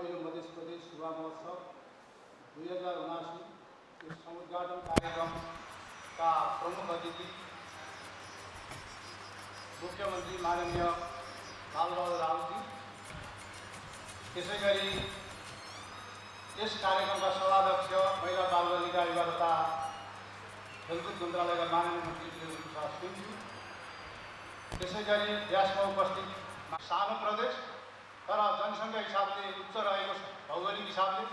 यो मध्य प्रदेश युवा महोत्सव 2079 इस समुद्घाटन कार्यक्रम का प्रमुख अतिथि मुख्यमंत्री माननीय लालबहादुर राउतजी, त्यसैगरी यस कार्यक्रमका सभाध्यक्ष महिला बाल बालिका विभाग तथा खेलकुद मन्त्रालयका माननीय मन्त्री वीरेन्द्र प्रसाद सिंहजी, त्यसैगरी व्यासमा उपस्थित सानो प्रदेश तर जनसङ्ख्या हिसाबले उच्च रहेको भौगोलिक हिसाबले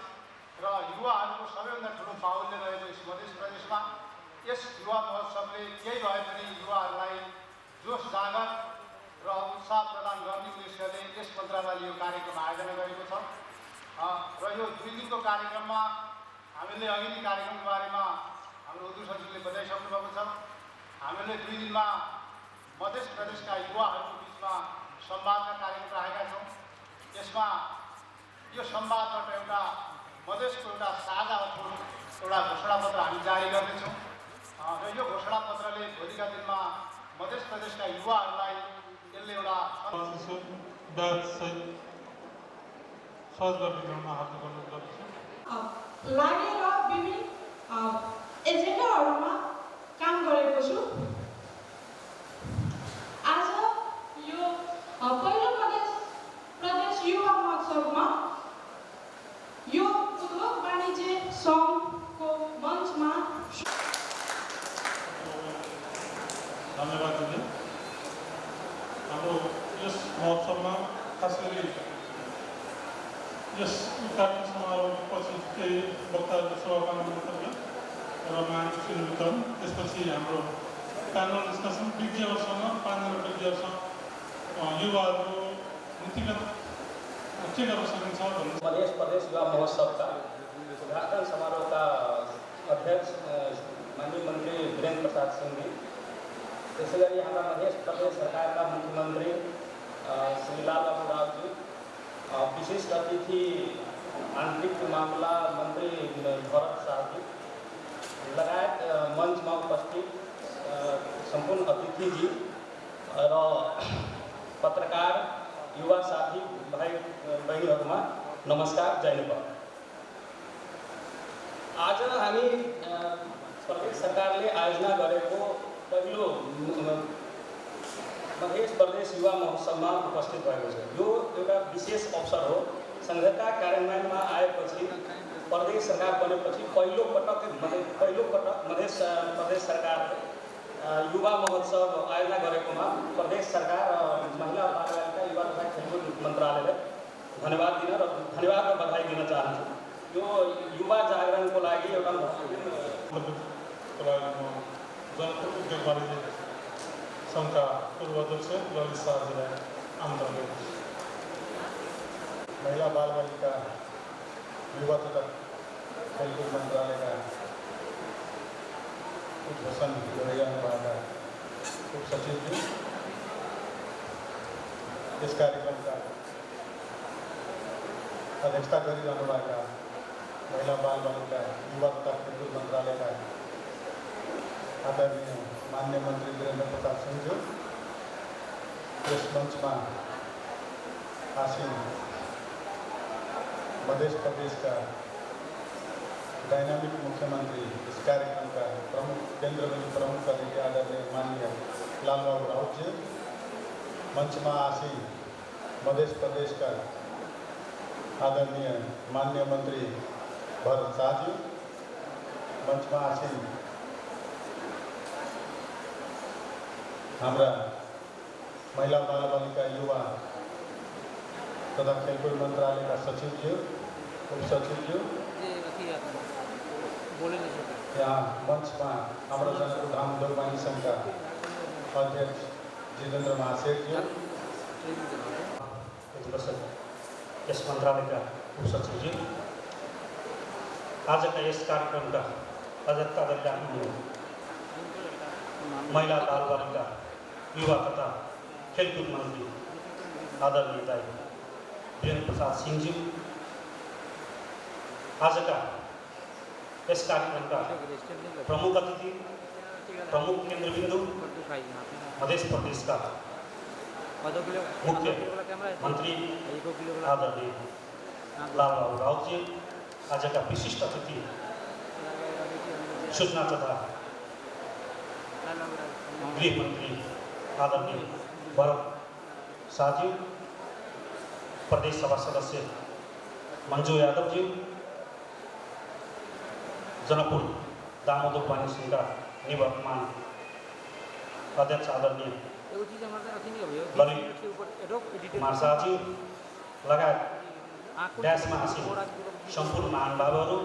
र युवाहरूको सबैभन्दा ठुलो बाहुल्य रहेको यस मध्य प्रदेशमा यस युवा महोत्सवले केही भए पनि युवाहरूलाई जोस जाँगर र उत्साह प्रदान गर्ने उद्देश्यले यस मन्त्रालयले यो कार्यक्रम आयोजना गरेको छ। र यो 2 दिनको कार्यक्रममा हामीले अघि नै कार्यक्रमको बारेमा हाम्रो उद्योग सचिवले बताइसक्नु भएको छ। हामीले 2 दिनमा मध्य प्रदेशका युवाहरूको बिचमा संवादका कार्यक्रम राखेका छौँ। यसमा यो संवादबाट एउटा मधेसको एउटा साझा एउटा घोषणापत्र हामी जारी गर्नेछौँ र यो घोषणापत्रले भोलिका दिनमा मध्य प्रदेशका युवाहरूलाई यसले एउटा लागेर विभिन्न एजेन्डाहरूमा काम गरेको छु। आज यो पहिलो प्रदेश युवा महोत्सवमा यो उद्योग वाणिज्य सङ्घको मञ्चमा धन्यवाद दिदी। हाम्रो यस महोत्सवमा खास गरी यस उद्घाटन समारोहपछि केही वक्ताहरूको सभामा मन्तव्य र महापुष्टि वितरण, त्यसपछि हाम्रो प्यानल डिस्कसन, विज्ञहरूसँग पाँचजना विज्ञहरूसँग युवाहरूको नीतिगत के गर्न सकिन्छ भन्ने। मध्य प्रदेश युवा महोत्सव का उद्घाटन समारोह का अध्यक्ष माननीय मंत्री वीरेन्द्र प्रसाद सिंह जी, त्यसैगरी हमारा मध्य प्रदेश सरकार का मुख्यमंत्री श्री लालबहादुर राउतजी, विशिष्ट अतिथि आंतरिक मामला मंत्री भरत शाहजी लगायत मंच में उपस्थित संपूर्ण अतिथिजी र पत्रकार युवा साथी भाइ बहिनीहरूमा नमस्कार, जय नेपाल। आज हामी प्रदेश सरकारले आयोजना गरेको पहिलो मध्य प्रदेश युवा महोत्सवमा उपस्थित भएको छ। यो एउटा विशेष अवसर हो। संघका कार्यान्वयनमा आएपछि प्रदेश सरकार बनेपछि पहिलो पटक मध्य प्रदेश सरकारले युवा महोत्सव आयोजना गरेकोमा प्रदेश सरकार महिला बाल बालिका युवा तथा खेलकुद मन्त्रालयलाई धन्यवाद दिन र धन्यवाद र बधाई दिन चाहन्छु। यो युवा जागरणको लागि एउटा जनउद्योग वाणिज्य सङ्घका पूर्व अध्यक्ष ललित शाहजीलाई आमन्त्रण गर्छु। महिला बाल बालिका युवा तथा खेलकुद मन्त्रालयका उद्घोषण गरिरहनुभएका उप सचिवज्यू, यस कार्यक्रमका अध्यक्षता गरिरहनुभएका महिला बाल बालिका युवा तथा खेलकुद मन्त्रालयका आदरणीय माननीय मन्त्री वीरेन्द्र प्रसाद सिंहज्यू, यस मञ्चमा आसीन मध्य प्रदेशका डायनामिक मुख्यमंत्री, इस कार्यक्रम का प्रमुख केंद्रबिंदु प्रमुख अतिथि आदरणीय माननीय लालबहादुर राउतजी, मंच में आसीन मध्य प्रदेश का आदरणीय माननीय मंत्री भरत शाहजी, मंच में आसीन हमारा महिला बाल बालिका युवा तथा खेलकुद मंत्रालय का सचिवज्यू, उप सचिवज्यू, यहाँ मंच में हमारा जनकपुर धाम उद्योग वाणिज्य संघ का अध्यक्ष जितेंद्र महासेठ जी, यस मन्त्रालय का उप सचिव जी, आज का यस कार्यक्रम का अध्यक्षता गरिराख्नु महिला बाल बालिका युवा तथा खेलकुद मंत्री आदरणीय दाई वीरेन्द्र प्रसाद सिंह जी, आज का इस कार्यक्रम का प्रमुख अतिथि, प्रमुख केंद्र बिंदु मध्य प्रदेश का मुख्य मंत्री आदरणीय लालबाबु राउतजी, आजका विशिष्ट अतिथि सूचना तथा गृहमन्त्री आदरणीय भरत शाहज्यू, प्रदेश सभा सदस्य मंजू यादवज्यू, जनकपुर दामोदर पानी सिंहका निवर्तमान अध्यक्ष आदरणीय ललित कुमार शाहज्यू लगायत ड्यासमा आसीन सम्पूर्ण महानुभावहरू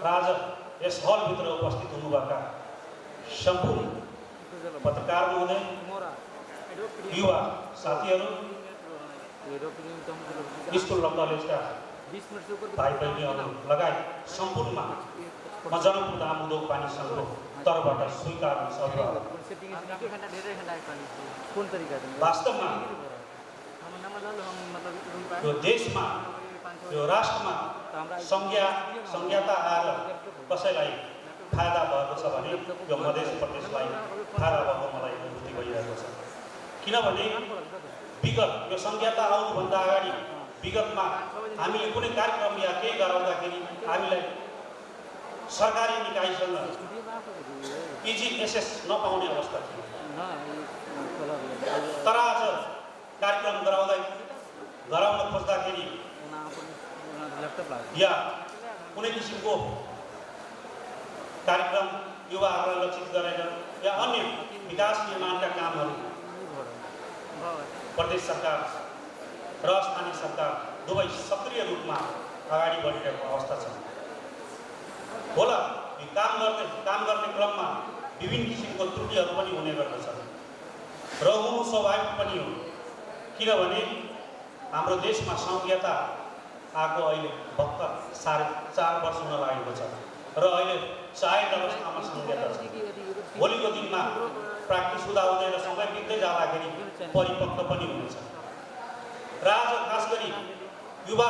र आज यस हलभित्र उपस्थित हुनुभएका सम्पूर्ण पत्रकार महोदय, युवा साथीहरू, स्कुल र कलेजका भाइ बहिनीहरू लगायत सम्पूर्णमा म जनकपुर दामोदर पानी सङ्घको तर्फबाट स्वीकार अभिवादन। वास्तवमा यो देशमा, यो राष्ट्रमा संज्ञाता आएर कसैलाई फाइदा भएको छ भने यो मध्य प्रदेशलाई फाइदा भएको मलाई अनुभूति भइरहेको छ। किनभने विगत यो संज्ञाता आउनुभन्दा अगाडि विगतमा हामीले कुनै कार्यक्रम या केही गराउँदाखेरि हामीलाई सरकारी निकायसँग PGSS नपाउने अवस्था थियो। तर आज कार्यक्रम गराउन खोज्दाखेरि या कुनै किसिमको कार्यक्रम युवाहरूलाई लक्षित गरेर या अन्य विकास निर्माणका कामहरू प्रदेश सरकार र स्थानीय सरकार दुवै सक्रिय रूपमा अगाडि बढिरहेको अवस्था छ। होला यो काम गर्ने क्रममा विभिन्न किसिमको त्रुटिहरू पनि हुने गर्दछ र हुनु स्वाभाविक पनि हो। किनभने हाम्रो देशमा संघीयता आएको अहिले भर्खर 4.5 वर्ष हुन लागेको छ र अहिले चाहेको अवस्थामा संघीयता छ। भोलिको दिनमा प्र्याक्टिस हुँदै र समय बित्दै जाँदाखेरि परिपक्व पनि हुनेछ। र आज खास गरी युवा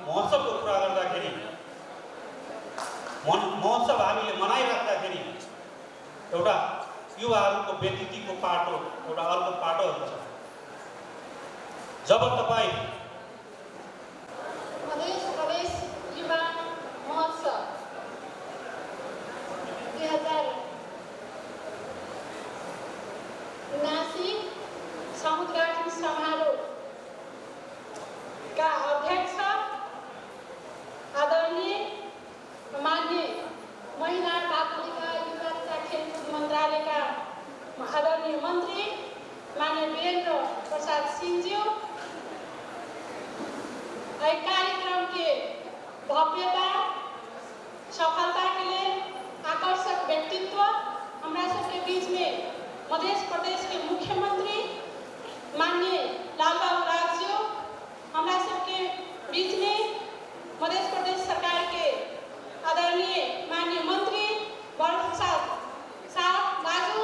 महोत्सवको कुरा गर्दाखेरि महोत्सव हामीले मनाइराख्दाखेरि एउटा युवाहरूको व्यक्तित्वको पाटो एउटा अर्को पाटोहरू छ। जब तपाईँ प्रदेश युवा महोत्सव 2079 समुद्घाटन समारोहका अध्यक्ष आदरणीय माननीय महिला बालबालिका युवा तथा खेलकुद मन्त्रालयका आदरणीय मन्त्री माननीय वीरेन्द्र प्रसाद सिंहज्यू, कार्यक्रम के भव्यता सफलता के लिए आकर्षक व्यक्तित्व हमारा सबके बीच में मध्य प्रदेश के मुख्यमंत्री माननीय लालबाबू राउतजी, हमारा सबके बीच में मध्य प्रदेश सरकार के आदरणीय माननीय मंत्री भरत शाह दाजू,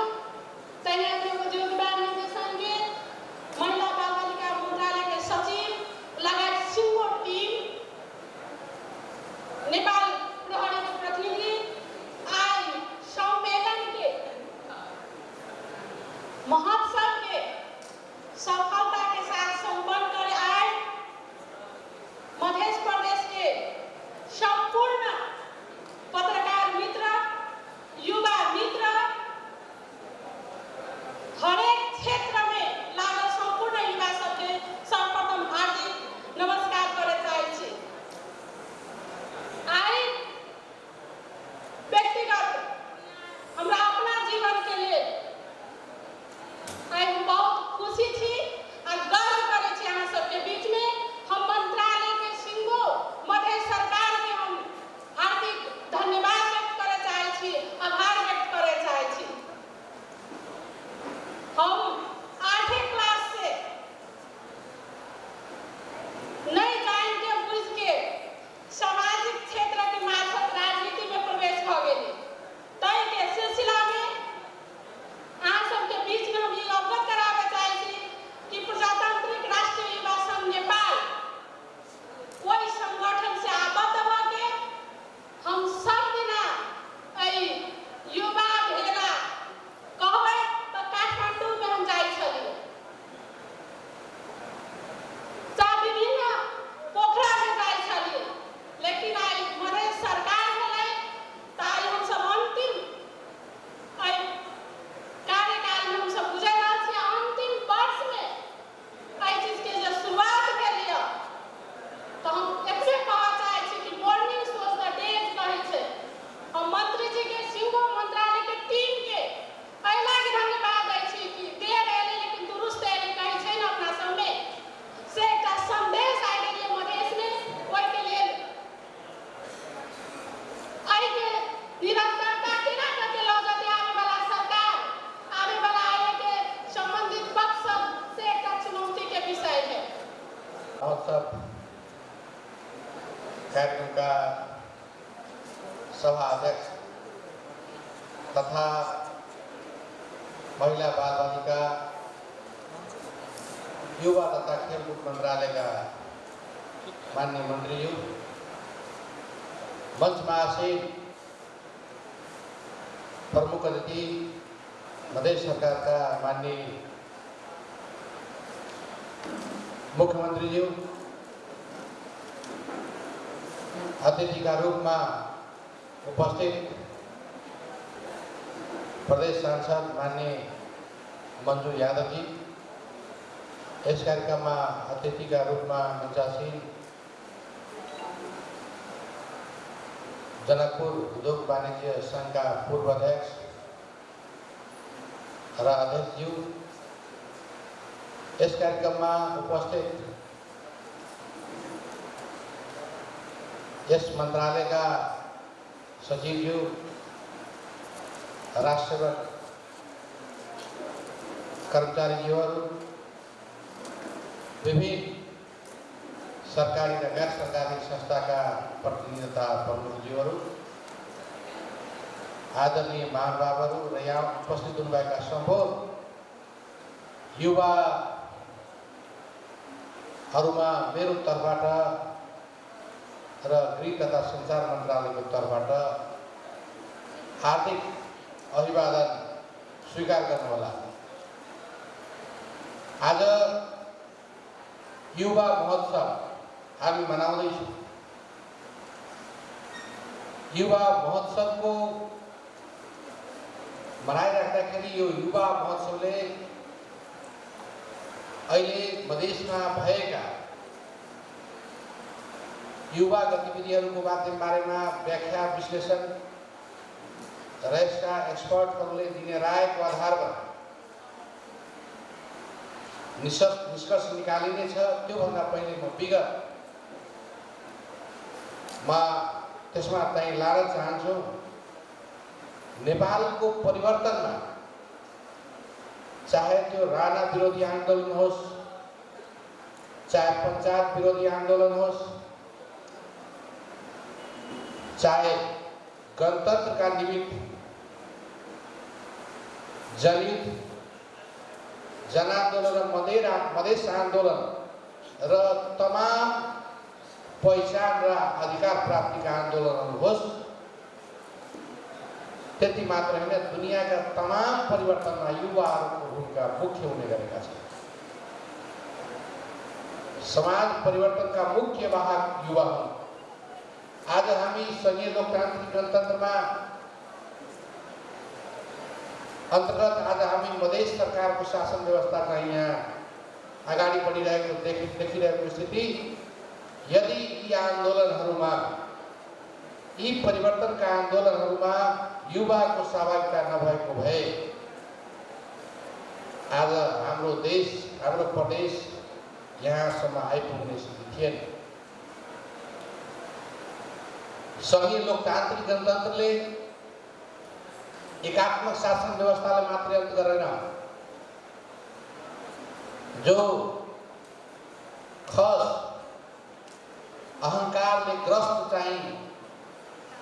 तैनात उद्योगवाद निर्देशन के महिला बाल बालिका मंत्रालय के सचिव लगायत सिंगो टीम, नेपाल प्रहरी के प्रतिनिधि, आज सम्मेलन के कार्यक्रमका सभा अध्यक्ष तथा महिला बाल बालिका युवा तथा खेलकुद मन्त्रालयका माननीय मन्त्रीज्यू, मञ्चमा आसीन प्रमुख अतिथि मधेस सरकारका माननीय मुख्यमन्त्रीज्यू, अतिथिका रूपमा उपस्थित प्रदेश सांसद माननीय मंजू यादवजी, इस कार्यक्रममा अतिथिका रूपमा मञ्चासीन जनकपुर उद्योग वाणिज्य संघका पूर्व अध्यक्ष र अध्यक्षज्यू, इस कार्यक्रममा उपस्थित यस मन्त्रालयका सचिवज्यू, राष्ट्रसेवक कर्मचारीज्यूहरू, विभिन्न सरकारी र गैर सरकारी संस्थाका प्रतिनिधि तथा प्रमुखज्यूहरू, आदरणीय महानुभावहरू र यहाँ उपस्थित हुनुभएका सम्पूर्ण युवाहरूमा मेरो तर्फबाट र गृह तथा सञ्चार मन्त्रालयको तर्फबाट हार्दिक अभिवादन स्वीकार गर्नुहोला। आज युवा महोत्सव हामी मनाउँदैछौँ। युवा महोत्सवको मनाइराख्दाखेरि यो युवा महोत्सवले अहिले मधेसमा भएका युवा गतिविधिहरूको बारेमा व्याख्या विश्लेषण र यसका एक्सपर्टहरूले दिने रायको आधारमा निष्कर्ष निकालिनेछ। त्योभन्दा पहिले म विगतमा त्यसमा चाहिँ लान चाहन्छु। नेपालको परिवर्तनमा चाहे त्यो राणा विरोधी आन्दोलन होस्, चाहे पञ्चायत विरोधी आन्दोलन होस्, चाहे गणतन्त्रका निमित्त जनयुद्ध, जनआन्दोलन र मधेस आन्दोलन र तमाम पहिचान र अधिकार प्राप्तिका आन्दोलनहरू होस्, त्यति मात्र होइन, दुनियाँका तमाम परिवर्तनमा युवाहरूको भूमिका मुख्य हुने गरेका छन्। समाज परिवर्तनका मुख्य वाहक युवा हुन्। आज हामी संघीय लोकतान्त्रिक गणतन्त्रमा अन्तर्गत आज हामी मधेस सरकारको शासन व्यवस्था चाहिँ यहाँ अगाडि बढिरहेको देखिरहेको स्थिति, यदि यी आन्दोलनहरूमा, यी परिवर्तनका आन्दोलनहरूमा युवाको सहभागिता नभएको भए आज हाम्रो देश, हाम्रो प्रदेश यहाँसम्म आइपुग्ने स्थिति थिएन। संघीय लोकतान्त्रिक गणतन्त्रले एकात्मक शासन व्यवस्थालाई मात्रै अन्त गरेन, जो खस अहंकारले ग्रस्त चाहिँ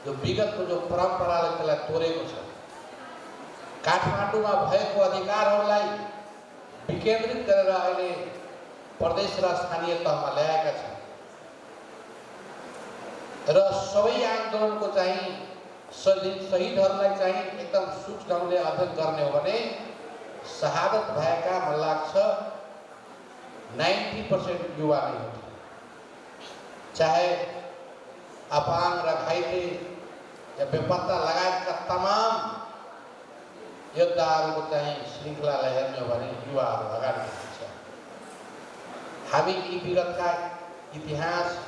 जो विगतको जो परम्पराले त्यसलाई तोडेको छ, काठमाडौँमा भएको अधिकारहरूलाई विकेन्द्रित गरेर अहिले प्रदेश र स्थानीय तहमा ल्याएका छन्। र सबै आन्दोलनको चाहिँ शहीदहरूलाई चाहिँ एकदम सूक्ष्म ढङ्गले अध्ययन गर्ने हो भने शहादत भएका मलाई लाग्छ 90% युवा नै हुन्। चाहे अपाङ र घाइते या बेपत्ता लगायतका तमाम योद्धाहरूको चाहिँ श्रृङ्खलालाई हेर्ने हो भने युवाहरू अगाडि बढ्छ। हामी यी विगतका इतिहासलाई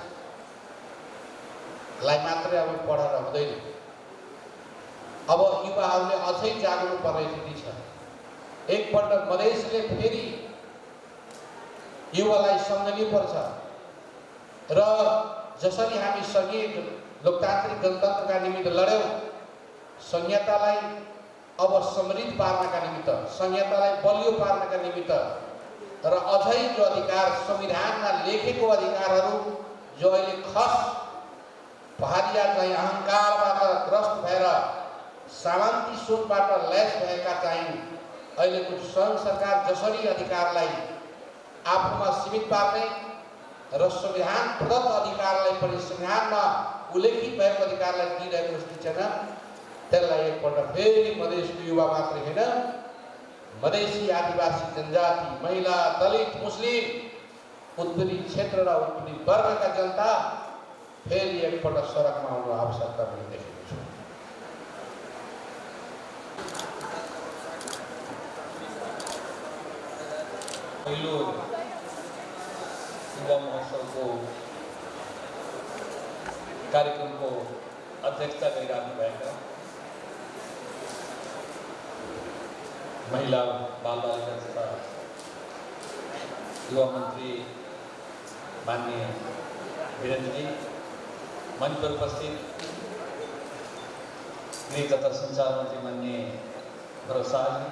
मात्रै अब पढेर हुँदैन, अब युवाहरूले अझै जाग्नु पर्ने स्थिति छ। एकपल्ट मधेसले फेरि युवालाई सम्झनु पर्छ र जसरी हामी संघीय लोकतान्त्रिक गणतन्त्रका निमित्त लड्यौँ, संहितालाई अब समृद्ध पार्नका निमित्त, संहितालाई बलियो पार्नका निमित्त र अझै जो अधिकार संविधानमा लेखेको अधिकारहरू जो अहिले खस पहाडिया चाहिँ अहङ्कारबाट ग्रस्त भएर सामन्ती सोचबाट लैस भएका चाहिँ अहिलेको सङ्घ सरकार जसरी अधिकारलाई आफूमा सीमित पार्ने र संविधान प्रदत्त अधिकारलाई पनि संविधानमा उल्लेखित भएको अधिकारलाई दिइरहेको स्थिति छैन। त्यसलाई एकपल्ट फेरि मधेसको युवा मात्रै होइन, मधेसी आदिवासी जनजाति, महिला, दलित, मुस्लिम, उत्तरी क्षेत्र र उत्तरी वर्गका जनता फेरि एकपल्ट सडकमा आउनु आवश्यकता पनि देखेको छु। पहिलो युवा महोत्सवको कार्यक्रमको अध्यक्षता गरिरहनु भएका महिला बाल बालिका तथा युवा मन्त्री माननीय वीरेन्द्रजी, मंच पर उपस्थित गृह तथा संचार मंत्री माननीय भरत शाह जी,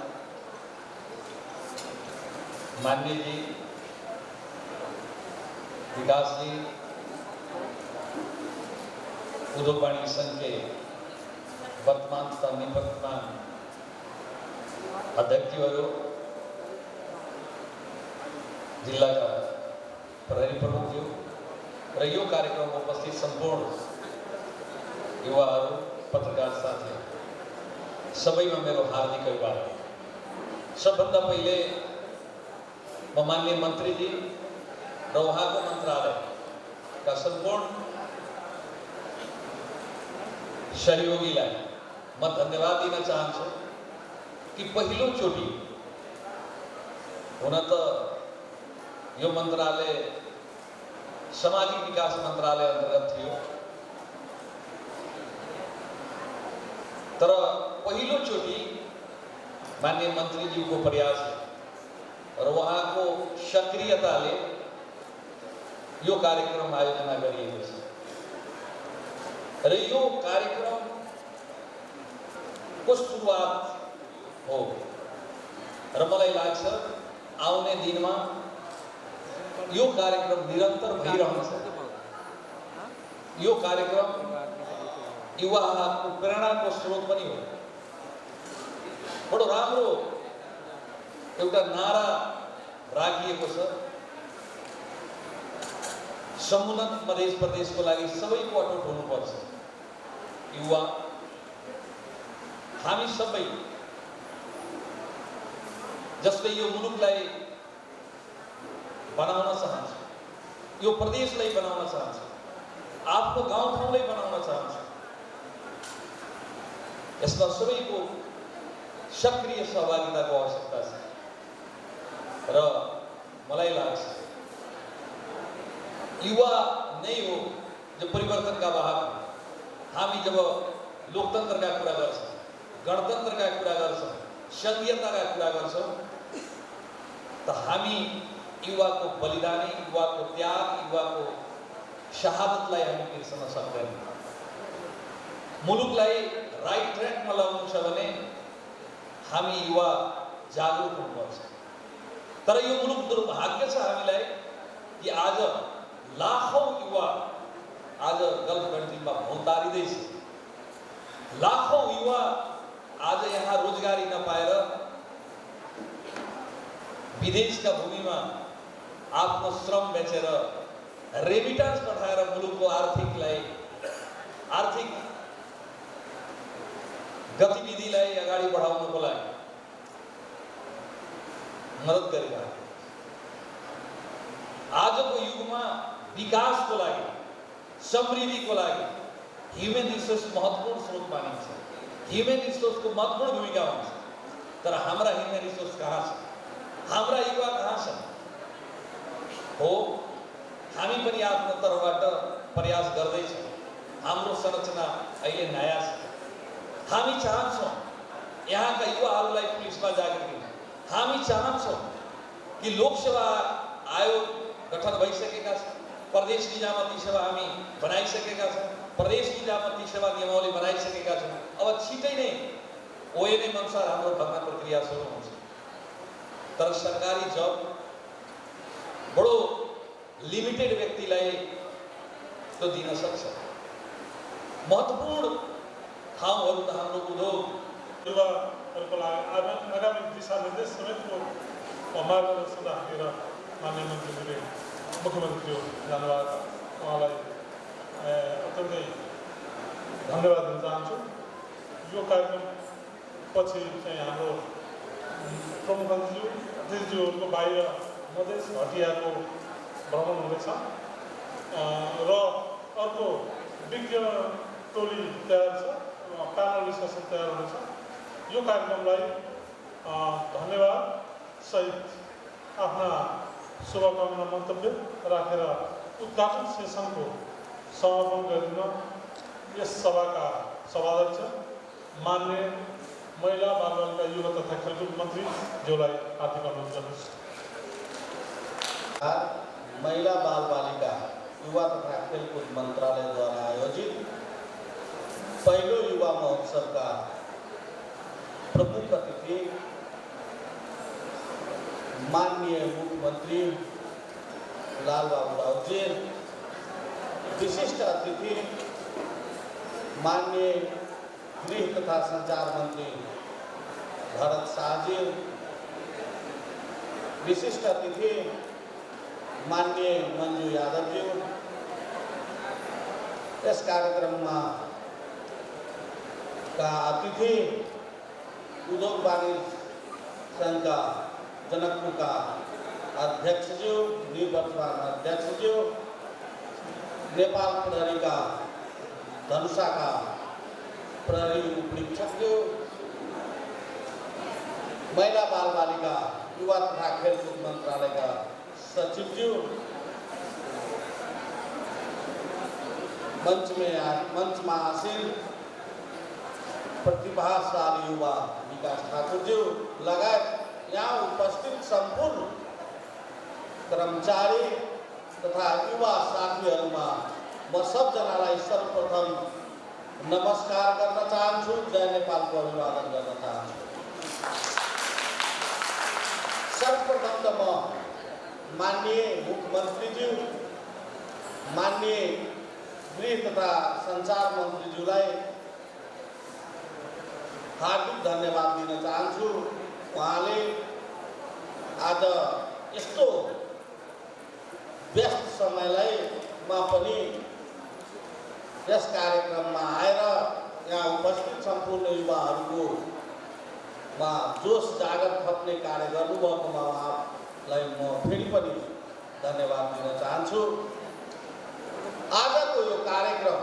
माननीय जी, विकास जी, उद्योग वाणिज्य संघ के वर्तमान तथा निवर्तमान अध्यक्षहरू, जिल्ला का प्रहरी प्रमुखज्यू र यो कार्यक्रममा उपस्थित सम्पूर्ण युवाहरू, पत्रकार साथीहरू सबैमा मेरो हार्दिक अभिवादन। सबभन्दा पहिले म माननीय मन्त्रीजी र उहाँको मन्त्रालयका सम्पूर्ण सहयोगीलाई म धन्यवाद दिन चाहन्छु कि पहिलोचोटि हुन त यो मन्त्रालय सामाजिक विकास मन्त्रालय अन्तर्गत थियो, तर पहिलोचोटि माननीय मन्त्रीज्यूको प्रयास र उहाँको सक्रियताले यो कार्यक्रम आयोजना गरिएको छ र यो कार्यक्रमको सुरुवात हो र मलाई लाग्छ आउने दिनमा यो कार्यक्रम निरन्तर भइरहन्छ। यो कार्यक्रम युवाहरूको प्रेरणाको स्रोत पनि हो। बडो राम्रो एउटा नारा राखिएको छ, समुन्नत मध्य प्रदेशको लागि सबैको अटुट हुनुपर्छ। युवा हामी सबै जसले यो मुलुकलाई बनाउन चाहन्छ, यो प्रदेशलाई बनाउन चाहन्छ, आफ्नो गाउँठाउँलाई बनाउन चाहन्छ, यसमा सबैको सक्रिय सहभागिताको आवश्यकता छ र मलाई लाग्छ युवा नै हो जो परिवर्तनका वाहक। हामी जब लोकतन्त्रका कुरा गर्छौँ, गणतन्त्रका कुरा गर्छौँ, संघीयताका कुरा गर्छौँ त हामी युवाको बलिदानी, युवाको त्याग, युवाको शहादतलाई हामी बिर्सन सक्दैनौँ। मुलुकलाई राइट ट्र्याकमा ल्याउनु छ भने हामी युवा जागरुक हुनुपर्छ। तर यो मुलुक दुर्भाग्य छ हामीलाई कि आज लाखौं युवा आज गल्फ कन्ट्रीमा भौतारिँदैछ। लाखौं युवा आज यहाँ रोजगारी नपाएर विदेशका भूमिमा आफ्नो श्रम बेचेर रेमिटान्स पठाएर मुलुकको आर्थिक गतिविधिलाई अगाडि बढाउनको लागि मद्दत गरिरहेको। आजको युगमा विकासको लागि, समृद्धिको लागि ह्युमन रिसोर्स महत्त्वपूर्ण स्रोत मानिन्छ। ह्युमन रिसोर्सको महत्त्वपूर्ण भूमिका हुन्छ। तर हाम्रा ह्युमन रिसोर्स कहाँ छ? हाम्रा युवा कहाँ छन्? हो, हामी पनि आफ्नो तर्फबाट प्रयास गर्दैछौँ। हाम्रो संरचना अहिले नयाँ छ। हामी चाहन्छौँ यहाँका युवाहरूलाई पुलिसमा जागृति। हामी चाहन्छौँ कि लोकसेवा आयोग गठन भइसकेका छन्, प्रदेश निजामती सेवा हामी बनाइसकेका छौँ, प्रदेश निजामती सेवा नियमावली बनाइसकेका छौँ। अब छिटै नै ओएनएम अनुसार हाम्रो भर्ना प्रक्रिया सुरु हुन्छ। तर सरकारी जब बडो लिमिटेड व्यक्तिलाई तो दिन सक्छ। महत्त्वपूर्ण ठाउँहरू त हाम्रो उद्योग युवाहरूको लागि आगामी दिशानिर्देश समेतको मार्गदर्शन राखेर माननीय मन्त्रीले मुख्यमन्त्री जानुभएको छ। उहाँलाई अत्यन्तै धन्यवाद दिन चाहन्छु। यो कार्यक्रम पछि चाहिँ हाम्रो प्रमुख अतिथिज्यूहरूको बाहिर मधेस हटियाको भ्रमण हुनेछ र अर्को विज्ञ टोली तयार छ, प्यानल डिस्कसन तयार हुनेछ। यो कार्यक्रमलाई धन्यवाद सहित आफ्ना शुभकामना मन्तव्य राखेर उद्घाटन सेसनको समापन गरिदिन यस सभाका सभाध्यक्ष माननीय महिला बालबालिका युवा तथा खेलकुद मन्त्री ज्यूलाई हार्दिक अनुरोध गर्दछु। महिला बालबालिका युवा तथा खेलकुद मन्त्रालयद्वारा आयोजित पहिलो युवा महोत्सवका प्रमुख अतिथि माननीय मुख्यमन्त्री लालबाबु राउतजी, विशिष्ट अतिथि माननीय गृह तथा संचार मन्त्री भरत शाहजी, विशिष्ट अतिथि माननीय मंजू यादवजी, इस कार्यक्रममा का अतिथि उद्योग वाणिज्य संघका जनकपुरका अध्यक्षज्यू, निवर्तमान अध्यक्षज्यू, नेपाल प्रहरीका धनुषाका प्रहरी उपरीक्षकज्यू, महिला बालबालिका युवा तथा खेलकुद मन्त्रालयका सचिवज्यू, मंचमा आसीन प्रतिभाशाली युवा विकास ठाकुरज्यू लगायत यहाँ उपस्थित सम्पूर्ण कर्मचारी तथा युवा साथीहरूमा म सबजनालाई सर्वप्रथम नमस्कार गर्न चाहन्छु, जय नेपालको अभिवादन गर्न चाहन्छु। सर्वप्रथम त म माननीय मुख्यमन्त्रीज्यू, माननीय गृह तथा संचार मन्त्रीज्यूलाई हार्दिक धन्यवाद दिन चाहन्छु। उहाँले आज यस्तो व्यस्त समयलाई पनि यस कार्यक्रममा आएर यहाँ उपस्थित सम्पूर्ण युवाहरूको जोस जागर थप्ने कार्य गर्नुभएकोमा उहाँलाई म फेरि पनि धन्यवाद दिन चाहन्छु। आजको यो कार्यक्रम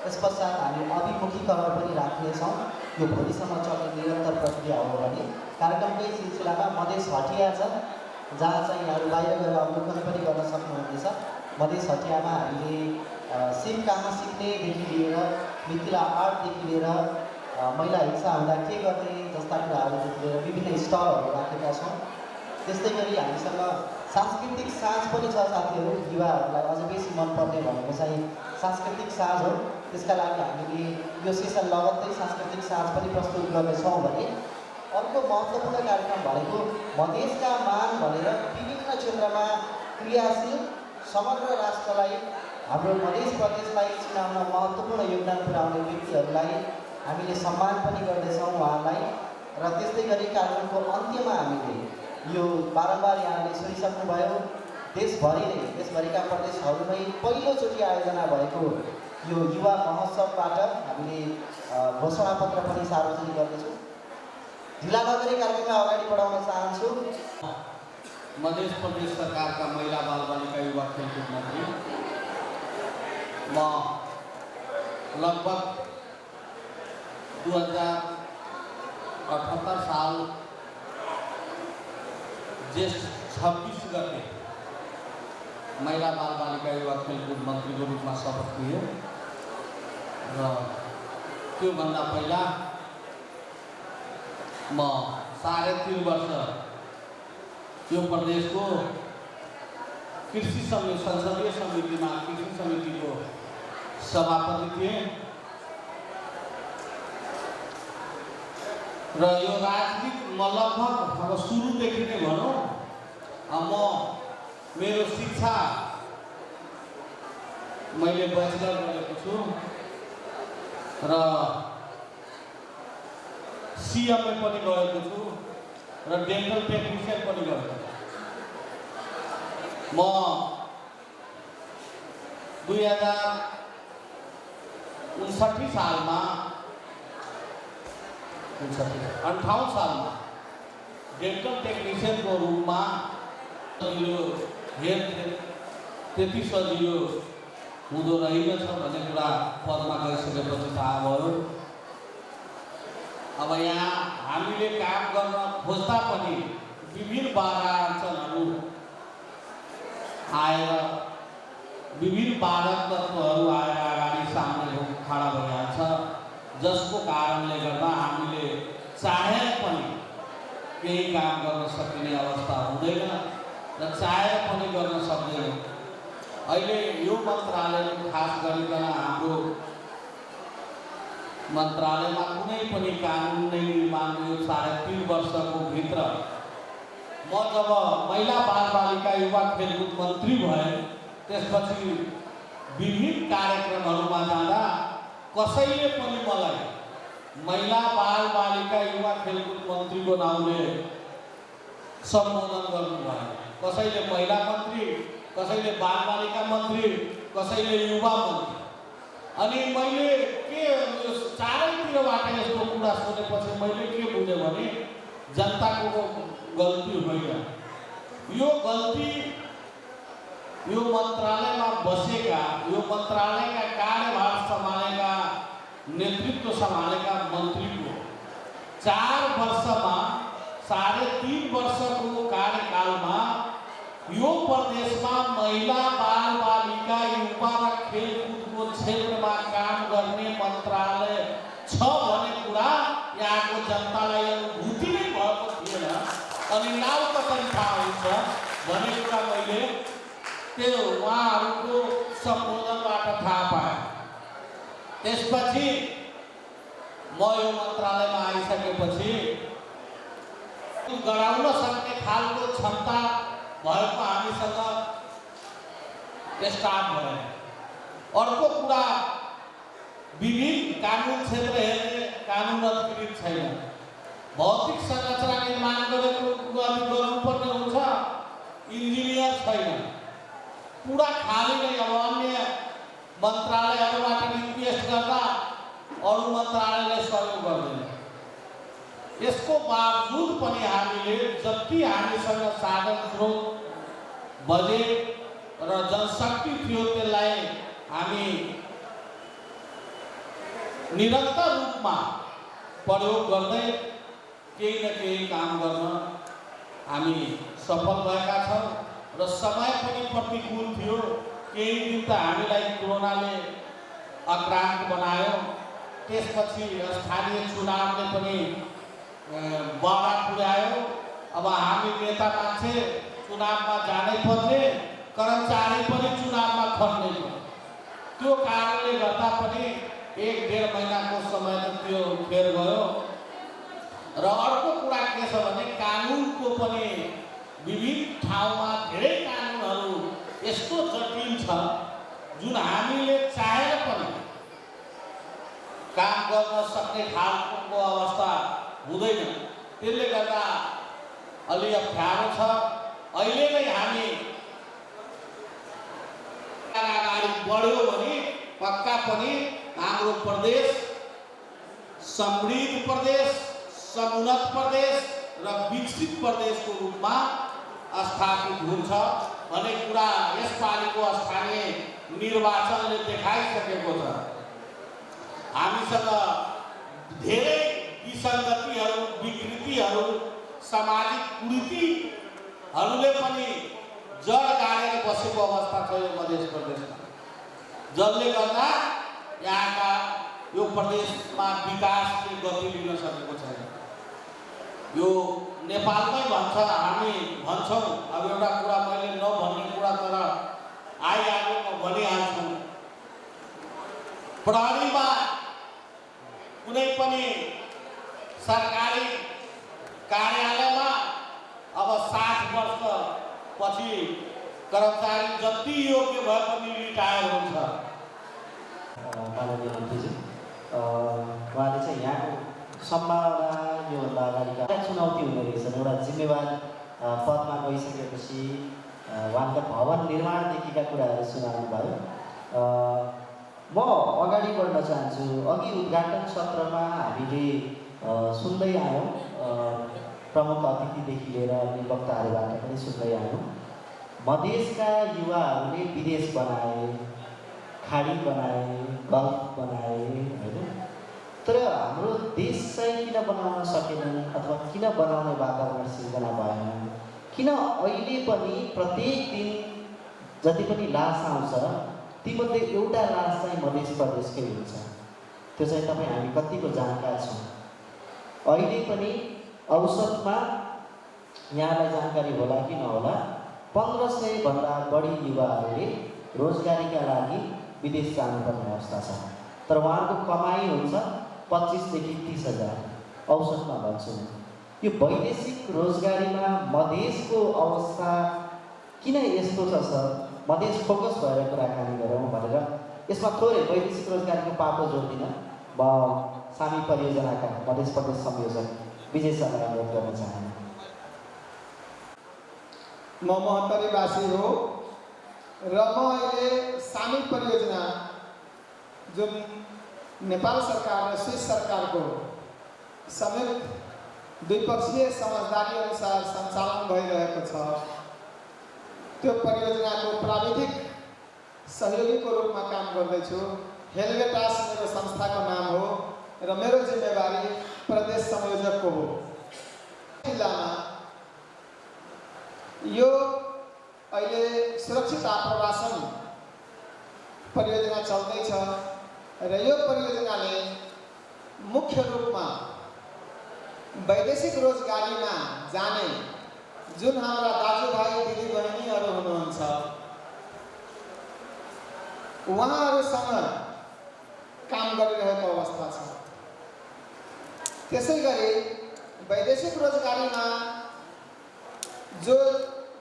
त्यस पश्चात हामी अभिमुखीकरण पनि राख्नेछौँ। यो भोलिसम्म चल्ने निरन्तर प्रक्रिया हो भने कार्यक्रमकै सिलसिलामा मधेस हटिया छ, जहाँ चाहिँ यहाँहरू बाहिर गएर अवलोकन पनि गर्न सक्नुहुनेछ। मधेस हटियामा हामीले सिप कहाँ सिक्नेदेखि लिएर मिथिला आर्टदेखि लिएर महिला हिंसा हुँदा के गर्ने जस्ता कुराहरूदेखि लिएर विभिन्न स्टलहरू राखेका छौँ। त्यस्तै गरी हामीसँग सांस्कृतिक साँझ पनि छ साथीहरू। युवाहरूलाई अझ बेसी मनपर्ने भनेको चाहिँ सांस्कृतिक साँझ हो। त्यसका लागि हामीले यो सेसन लगत्तै सांस्कृतिक साँझ पनि प्रस्तुत गर्नेछौँ भने अर्को महत्त्वपूर्ण कार्यक्रम भनेको मधेसका मान भनेर विभिन्न क्षेत्रमा क्रियाशील समग्र राष्ट्रलाई, हाम्रो मधेस प्रदेशलाई चिनाउन महत्त्वपूर्ण योगदान पुर्याउने व्यक्तिहरूलाई हामीले सम्मान पनि गर्दैछौँ उहाँलाई। र त्यस्तै गरी कार्यक्रमको अन्त्यमा हामीले यो बारम्बार यहाँले सुनिसक्नुभयो, देशभरिका प्रदेशहरूमै पहिलोचोटि आयोजना भएको यो युवा महोत्सवबाट हामीले घोषणापत्र पनि सार्वजनिक गर्नेछौँ। ढिला नगरी कार्यक्रमलाई अगाडि बढाउन चाहन्छु। मध्य प्रदेश सरकारका महिला बालबालिका युवा खेलकुद मन्त्री म लगभग 2078 साल ज्येष्ठ 26 गते महिला बालबालिका युवा खेलकुद मन्त्रीको रूपमा शपथ लिएँ र त्योभन्दा पहिला म 3.5 वर्ष यो प्रदेशको कृषि समिति संसदीय समितिमा कृषि समितिको सभापति थिएँ र यो राजनीति म लगभग अब सुरुदेखि नै भनौँ म मेरो शिक्षा मैले बैचलर गरेको छु र सिएमए पनि गरेको छु र डेन्टल टेक्निसियन पनि गरेको छु। म 2059 सालमा 58 सालमा डेन्टल टेक्निसियनको रूपमा यो हेल्थ त्यति सजिलो हुँदो रहेनछ भन्ने कुरा पदमा गइसकेपछि थाहा भयो। अब यहाँ हामीले काम गर्न खोज्दा पनि विभिन्न बाधा अडचनहरू आएर विभिन्न बाधक तत्त्वहरू आएर अगाडि सामने खडा भइहाल्छ, जसको कारणले गर्दा हामीले चाहेर पनि केही काम गर्न सकिने अवस्था हुँदैन र चाहेर पनि गर्न सक्दैन। अहिले यो मन्त्रालयको खास गरिकन हाम्रो मन्त्रालयमा कुनै पनि कानुन नै निर्माण यो 3.5 वर्षको भित्र म जब महिला बालबालिका युवा खेलकुद मन्त्री भएँ त्यसपछि विभिन्न कार्यक्रमहरूमा जाँदा कसैले पनि मलाई महिला बालबालिका युवा खेलकुद मन्त्रीको नाउँले सम्बोधन गर्नुभयो। कसैले महिला मन्त्री, कसैले बालबालिका मन्त्री, कसैले युवा मन्त्री। अनि मैले के यो चारैतिरबाट यस्तो कुरा सुनेपछि मैले के बुझेँ भने जनताको गल्ती होइन, यो गल्ती यो मन्त्रालयमा बसेका, यो मन्त्रालयका कार्यभार सम्हालेका, नेतृत्व सम्हालेका मन्त्रीको 4 वर्षमा 3.5 वर्षको कार्यकालमा यो प्रदेशमा महिला बालबालिका युवा र खेलकुदको क्षेत्रमा काम गर्ने मन्त्रालय छ भन्ने कुरा यहाँको जनतालाई अनुभूति नै भएको थिएन। अनि नाउँ कसरी थाहा हुन्छ भन्ने कुरा मैले त्यो उहाँहरूको सम्बोधनबाट थाहा पाएँ। त्यसपछि म यो मन्त्रालयमा आइसकेपछि गराउन सक्ने खालको क्षमता भएको हामीसँग स्टार्ट भयो। अर्को कुरा, विभिन्न कानुन क्षेत्र हेर्ने कानुन अधिकृत छैन। भौतिक संरचना निर्माण गरेको गर्नुपर्ने हुन्छ, इन्जिनियर छैन, पुरा खाली नै। अब अन्य मन्त्रालयहरूबाट रिक्वेस्ट गर्दा अरू मन्त्रालयले सहयोग गर्दैन। यसको बावजुद पनि हामीले जति हामीसँग साधन स्रोत, बजेट र जनशक्ति थियो त्यसलाई हामी निरन्तर रूपमा प्रयोग गर्दै केही न केही काम गर्न हामी सफल भएका छौँ र समय पनि प्रतिकूल थियो। केही दिन त हामीलाई कोरोनाले आक्रान्त बनायो, त्यसपछि स्थानीय चुनावले पनि बाधा पुर्यायो। अब हामी नेता मान्छे चुनावमा जानै पर्ने, कर्मचारी पनि चुनावमा खट्ने पर्ने। त्यो कारणले गर्दा पनि 1-1.5 महिनाको समय त त्यो फेर गयो। र अर्को कुरा के छ भने कानुनको पनि विभिन्न ठाउँमा धेरै कानुनहरू यस्तो जटिल छ जुन हामीले चाहेर पनि काम गर्न सक्ने खालको अवस्था हुँदैन। त्यसले गर्दा अलि अप्ठ्यारो छ। अहिले नै हामी अगाडि बढ्यो भने पक्का पनि हाम्रो प्रदेश समृद्ध प्रदेश, समुन्नत प्रदेश र विकसित प्रदेशको रूपमा स्थापित हुन्छ भन्ने कुरा यसपालिको स्थानीय निर्वाचनले देखाइसकेको छ। हामीसँग धेरै विसङ्गतिहरू, विकृतिहरू, सामाजिक कुरीतिहरूले पनि जड गाडेर बसेको अवस्था छ यो मध्य प्रदेशमा, जसले गर्दा यहाँका यो प्रदेशमा विकासले गति लिन सकेको छैन। यो नेपालमै भन्छ, हामी भन्छौँ। अब एउटा कुरा मैले नभन्ने कुरा तर आइहाल्यो, म भनिहाल्छु। प्रहरीमा कुनै पनि सरकारी कार्यालयमा अब 60 वर्षपछि कर्मचारी जति योग्य भए पनि रिटायर हुन्छ। माननीय मन्त्रीजी उहाँले चाहिँ यहाँको सम्भावना योभन्दा अगाडिका चुनौती हुने रहेछन्। एउटा जिम्मेवार पदमा गइसकेपछि उहाँका भवन निर्माणदेखिका कुराहरू सुनाउनु भयो। म अगाडि बढ्न चाहन्छु। अघि उद्घाटन सत्रमा हामीले सुन्दै आयौँ, प्रमुख अतिथिदेखि लिएर अन्य वक्ताहरूबाट पनि सुन्दै आयौँ। मधेसका युवाहरूले विदेश बनाए, खाडी बनाए, गल्फ बनाए होइन, तर हाम्रो देश चाहिँ किन बनाउन सकेनन् अथवा किन बनाउने वातावरण सिर्जना भएन? किन अहिले पनि प्रत्येक दिन जति पनि लास आउँछ तीमध्ये एउटा लास चाहिँ मध्य प्रदेशकै हुन्छ? त्यो चाहिँ तपाईँ हामी कतिको जानकार छौँ? अहिले पनि औसतमा यहाँलाई जानकारी होला कि नहोला 1500 भन्दा बढी युवाहरूले रोजगारीका लागि विदेश जानुपर्ने अवस्था छ। तर उहाँहरूको कमाइ हुन्छ 25 देखि 30 हजार औसतमा भन्छु म। यो वैदेशिक रोजगारीमा मधेसको अवस्था किन यस्तो छ सर? मधेस फोकस भएर कुराकानी गरौँ भनेर यसमा थोरै वैदेशिक रोजगारीको पाटो जोड्दिन। म सामी परियोजनाका मधेस प्रदेश संयोजक विजय सरलाई अनुरोध गर्न चाहन्छु। म महत्तरीवासी हो र म अहिले सामी परियोजना जुन नेपाल सरकार र स्विस सरकारको संयुक्त द्विपक्षीय समझदारी अनुसार सञ्चालन भइरहेको छ, त्यो परियोजनाको प्राविधिक सहयोगीको रूपमा काम गर्दैछु। हेलवेटास मेरो संस्थाको नाम हो र मेरो जिम्मेवारी प्रदेश संयोजकको हो। जिल्लामा यो अहिले सुरक्षित आप्रवासन परियोजना चल्दैछ र यो परियोजनाले मुख्य रूपमा वैदेशिक रोजगारीमा जाने जुन हाम्रा दाजुभाइ दिदीबहिनीहरू हुनुहुन्छ उहाँहरूसँग काम गरिरहेको अवस्था छ। त्यसै गरी वैदेशिक रोजगारीमा जो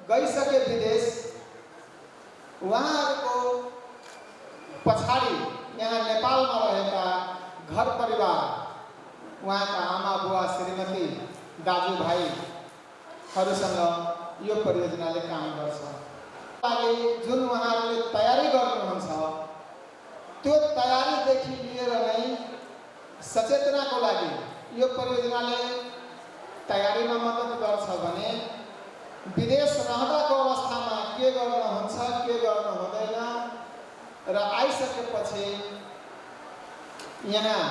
गइसके विदेश उहाँहरूको पछाडि यहाँ नेपालमा रहेका घर परिवार, उहाँका आमा बुवा श्रीमती दाजुभाइहरूसँग यो परियोजनाले काम गर्छ। जुन उहाँहरूले तयारी गर्नुहुन्छ त्यो तयारीदेखि लिएर नै सचेतनाको लागि यो परियोजनाले तयारीमा मद्दत गर्छ भने विदेश रहँदाको अवस्थामा के गर्नुहुन्छ के गर्नु हुँदैन र आइसकेपछि यहाँ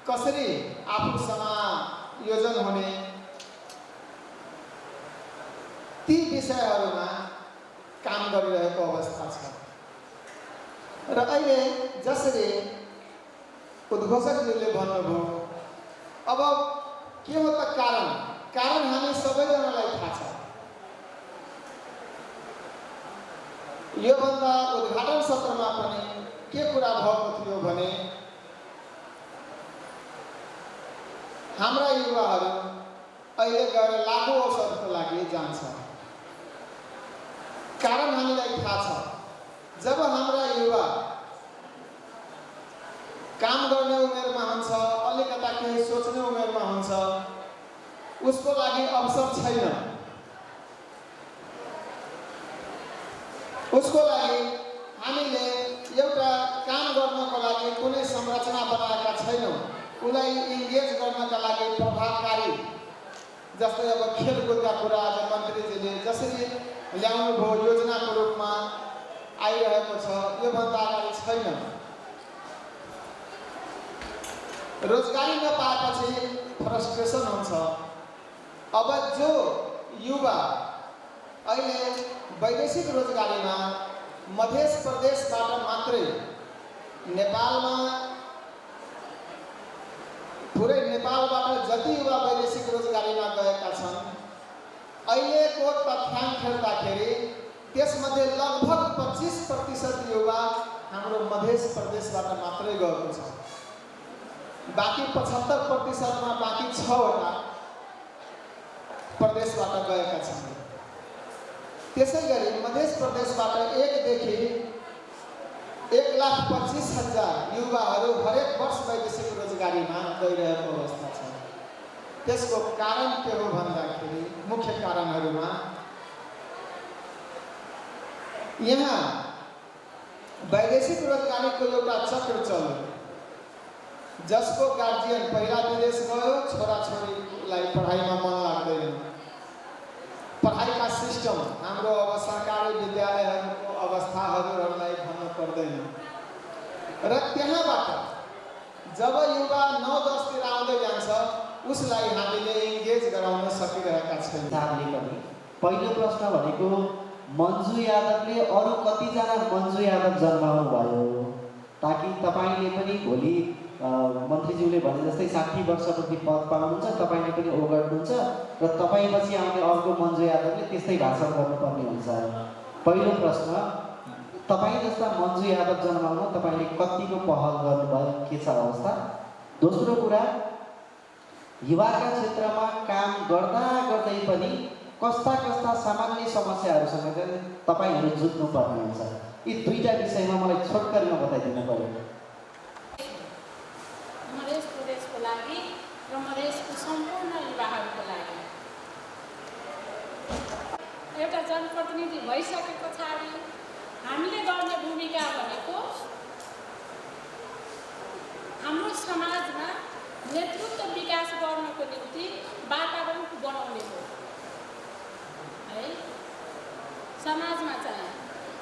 कसरी आफू समायोजन हुने ती विषयहरूमा काम गरिरहेको अवस्था छ। र अहिले जसरी उद्घोषकज्यूले भन्नुभयो, अब के हो त कारण हामी सबैजनालाई थाहा छ। योभन्दा उद्घाटन सत्रमा पनि के कुरा भएको थियो भने हाम्रा युवाहरू अहिले गएर लागु औषधको लागि जान्छ। कारण हामीलाई थाहा छ, जब हाम्रा युवा काम गर्ने उमेरमा हुन्छ, अलिकता केही सोच्ने उमेरमा हुन्छ, उसको लागि अवसर छैन। उसको लागि हामीले एउटा काम गर्नको लागि कुनै संरचना बनाएका छैनौँ। उसलाई इन्गेज गर्नका लागि प्रभावकारी, जस्तै अब खेलकुदका कुरा आज मन्त्रीजीले जसरी ल्याउनु भयो योजनाको रूपमा आइरहेको छ, योभन्दा अगाडि छैन। रोजगारी नपाएपछि फ्रस्ट्रेसन हुन्छ। अब जो युवा अहिले वैदेशिक रोजगारीमा मध्य प्रदेशबाट मात्रै नेपालमा, पुरै नेपालबाट जति युवा वैदेशिक रोजगारीमा गएका छन्, अहिलेको तथ्याङ्क हेर्दाखेरि त्यसमध्ये लगभग 25% युवा हाम्रो मध्य प्रदेशबाट मात्रै गएको छ। बाँकी 75%मा बाँकी 6वटा प्रदेशबाट गएका छन्। त्यसै गरी मध्य प्रदेशबाट 1 देखि 1,25,000 युवाहरू हरेक वर्ष वैदेशिक रोजगारीमा गइरहेको अवस्था छ। त्यसको कारण के हो भन्दाखेरि मुख्य कारणहरूमा यहाँ वैदेशिक रोजगारीको एउटा चक्र चल्यो, जसको गार्जियन पहिला विदेश गयो, छोराछोरीलाई पढाइमा मन लाग्दैन। पढाइका सिस्टम हाम्रो अब सरकारी विद्यालयहरूको अवस्थाहरूलाई भन्नु पर्दैन र त्यहाँबाट जब युवा 9-10 तिर आउँदै जान्छ उसलाई हामीले इन्गेज गराउन सकिरहेका छैनौँ। पहिलो प्रश्न भनेको मन्जु यादवले अरू कतिजना मन्जु यादव जन्माउनु भयो ताकि तपाईँले पनि भोलि मन्त्रीज्यूले भने जस्तै 60 वर्षपछि पद पाउनुहुन्छ, तपाईँले पनि ओगट्नुहुन्छ र तपाईँपछि आउने अर्को मन्जु यादवले त्यस्तै भाषण गर्नुपर्ने हुन्छ। पहिलो प्रश्न, तपाईँ जस्ता मन्जु यादव जन्माउन तपाईँले कतिको पहल गर्नुभयो, के छ अवस्था? दोस्रो कुरा, युवाका क्षेत्रमा काम गर्दा गर्दै पनि कस्ता कस्ता सामान्य समस्याहरूसँग चाहिँ तपाईँहरू जुझ्नुपर्ने हुन्छ, यी दुईटा विषयमा मलाई छोटकरीमा बताइदिनु पर्यो। मध्य प्रदेशको लागि र मधेसको सम्पूर्ण युवाहरूको लागि एउटा जनप्रतिनिधि भइसके पछाडि हामीले गर्ने भूमिका भनेको हाम्रो समाजमा नेतृत्व विकास गर्नको निम्ति वातावरण बनाउने हो है समाजमा चाहिँ।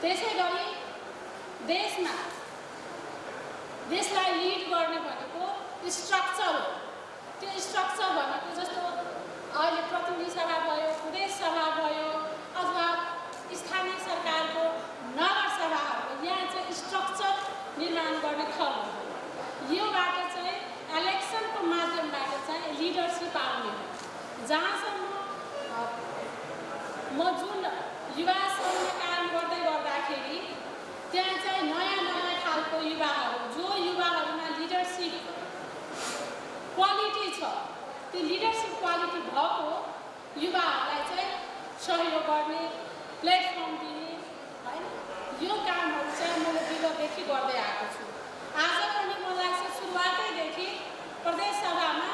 त्यसै गरी देशलाई लिड गर्ने भनेको स्ट्रक्चर हो। त्यो स्ट्रक्चर भनेको जस्तो अहिले प्रतिनिधि सभा भयो, प्रदेश सभा भयो अथवा स्थानीय सरकारको नगर सभाहरू, यहाँ चाहिँ स्ट्रक्चर निर्माण गर्ने थल हो। योबाट चाहिँ इलेक्सनको माध्यमबाट चाहिँ लिडरसिप आउने हो। जहाँसम्म म जुन युवासँग काम गर्दाखेरि त्यहाँ चाहिँ नयाँ खालको युवाहरू, जो युवाहरूमा लिडरसिप क्वालिटी छ, त्यो लिडरसिप क्वालिटी भएको युवाहरूलाई चाहिँ सहयोग गर्ने, प्लेटफर्म दिने होइन, यो कामहरू चाहिँ मैले विगतदेखि गर्दै आएको छु। आज पनि मलाई लाग्छ सुरुवातैदेखि प्रदेश सभामा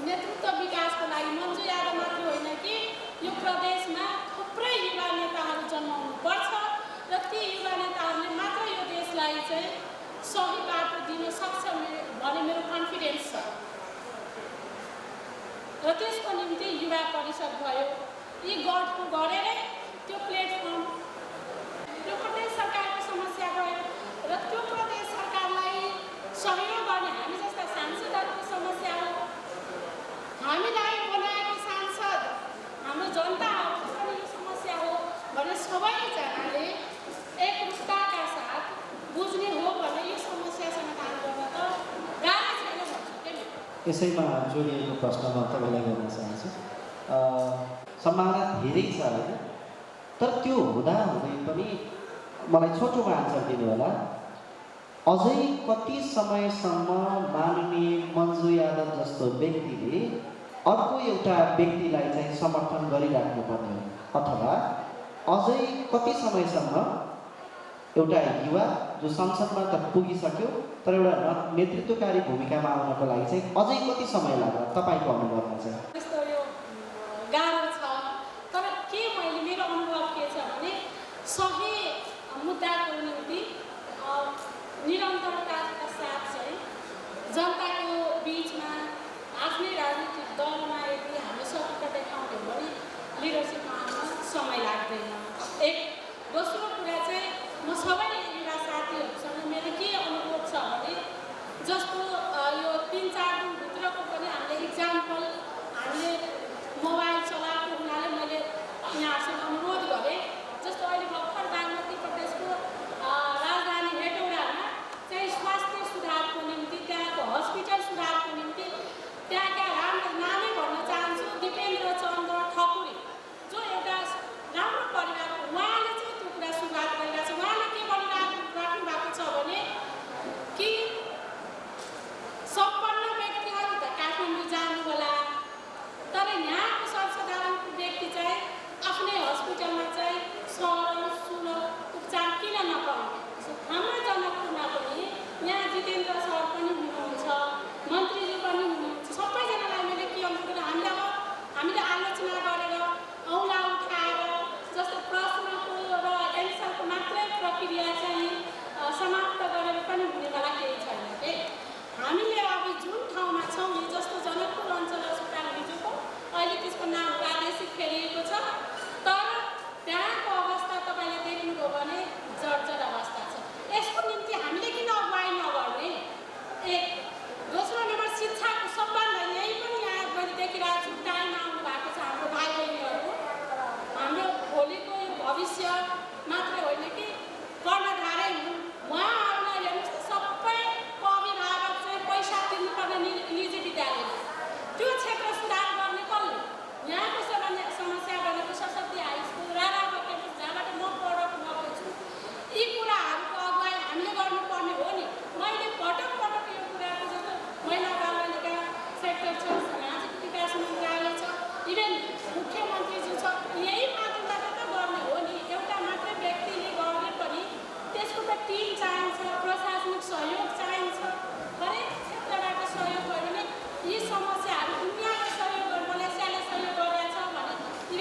नेतृत्व विकासको लागि मन्जु यादव मात्र होइन कि यो प्रदेशमा थुप्रै युवा नेताहरू जन्माउनु पर्छ र ती युवा नेताहरूले मात्र यो देशलाई चाहिँ सही बाटो दिन सक्छ भन्ने मेरो कन्फिडेन्स छ। र त्यसको निम्ति युवा परिषद भयो, यी गरेरै त्यो प्लेटफर्म, त्यो प्रदेश सरकारको समस्या गयो र त्यो प्रदेश सरकारलाई सहयोग गर्ने हामी जस्ता सांसदहरूको समस्या हो। हामीलाई बनाएको सांसद हाम्रो जनताहरूको पनि यो समस्या हो भने सबैजनाले एकरूपताका साथ बुझ्ने हो भने यो समस्या समाधान गर्न त गाह्रो छैन भन्छु के नि। यसैमा जोडिएको प्रश्नमा तपाईँलाई गर्न चाहन्छु। सम्भावना धेरै छ होइन, तर त्यो हुँदाहुँदै पनि मलाई छोटोमा आन्सर दिनु होला। अझै कति समयसम्म माननीय मन्जु यादव जस्तो व्यक्तिले अर्को एउटा व्यक्तिलाई चाहिँ समर्थन गरिराख्नु पर्ने हो, अथवा अझै कति समयसम्म एउटा युवा जो संसदमा त पुगिसक्यो तर एउटा नेतृत्वकारी भूमिकामा आउनको लागि चाहिँ अझै कति समय लाग्ला तपाईँको अनुभवमा चाहिँ? त्यस्तो यो गाह्रो छ, तर के मेरो अनुभव के छ भने सही मुद्दाको निम्ति निरन्तरताका साथ चाहिँ जनताको बिचमा आफ्नै राजनीतिक दलमा यदि हामीले सफलता देखाउँथ्यौँ भने लिडरसिपमा आउन समय लाग्दैन। एक दोस्रो कुरा चाहिँ म सबै युवा साथीहरूसँग मेरो के अनुरोध छ भने जस्तो यो 3-4 दिनभित्रको पनि हामीले इक्जाम्पल हामीले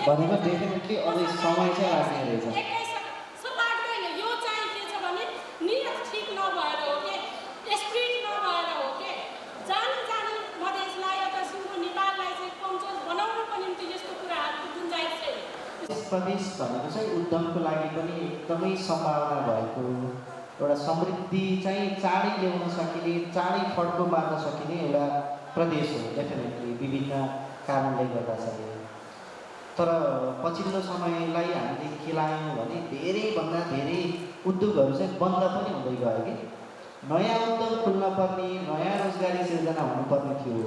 भनेको डेफिनेटली अझै समय चाहिँ लाग्ने रहेछ। सो लाग्दैन। यो चाहिँ के छ भने नियत ठिक नभएर हो कि स्पिरिट नभएर हो कि जानी मधेसलाई अथवा सिङ्गो नेपाललाई चाहिँ कमजोर बनाउनुको निम्ति यस्तो कुराहरूको गुन्जाइस छैन। प्रदेश भनेको चाहिँ उद्यमको लागि पनि एकदमै सम्भावना भएको एउटा समृद्धि चाहिँ चाँडै ल्याउन सकिने, चाँडै फड्को मार्न सकिने एउटा प्रदेश हो डेफिनेटली, विभिन्न कारणले गर्दा चाहिँ। तर पछिल्लो समयलाई हामीले खेलायौँ भने धेरैभन्दा धेरै उद्योगहरू चाहिँ बन्द पनि हुँदै गयो कि नयाँ उद्योग खुल्न पर्ने, नयाँ रोजगारी सिर्जना हुनुपर्ने थियो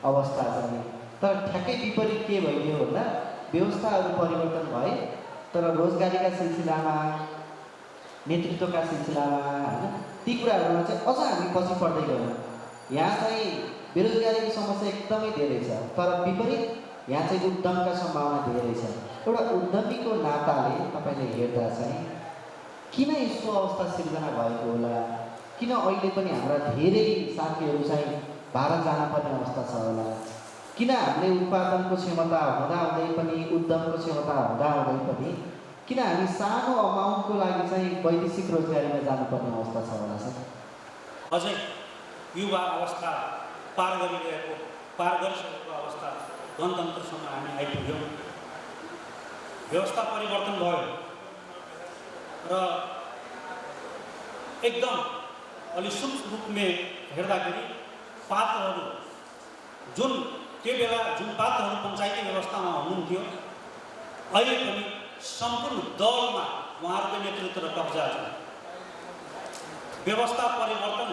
अवस्था चाहिँ। तर ठ्याक्कै विपरीत के भइदियो भन्दा व्यवस्थाहरू परिवर्तन भए तर रोजगारीका सिलसिलामा, नेतृत्वका सिलसिलामा होइन ती कुराहरूमा चाहिँ अझ हामी पछि पर्दै गयौँ। यहाँ चाहिँ बेरोजगारीको समस्या एकदमै धेरै छ, तर विपरीत यहाँ चाहिँ उद्यमका सम्भावना धेरै छ। एउटा उद्यमीको नाताले तपाईँले हेर्दा चाहिँ किन यस्तो अवस्था सिर्जना भएको होला, किन अहिले पनि हाम्रा धेरै साथीहरू चाहिँ भारत जानुपर्ने अवस्था छ होला, किन हामीले उत्पादनको क्षमता हुँदाहुँदै पनि, उद्यमको क्षमता हुँदाहुँदै पनि किन हामी सानो अमाउन्टको लागि चाहिँ वैदेशिक रोजगारीमा जानुपर्ने अवस्था छ होला सर? अझै युवा अवस्था पार गरिसकेको अवस्था गणतन्त्रसम्म हामी आइपुग्यौँ। व्यवस्था परिवर्तन भयो र एकदम अलि सूक्ष्म रूपमा हेर्दाखेरि पात्रहरू जुन त्यो बेला जुन पात्रहरू पञ्चायती व्यवस्थामा हुनुहुन्थ्यो अहिले पनि सम्पूर्ण दलमा उहाँहरूको नेतृत्व र कब्जा छ। व्यवस्था परिवर्तन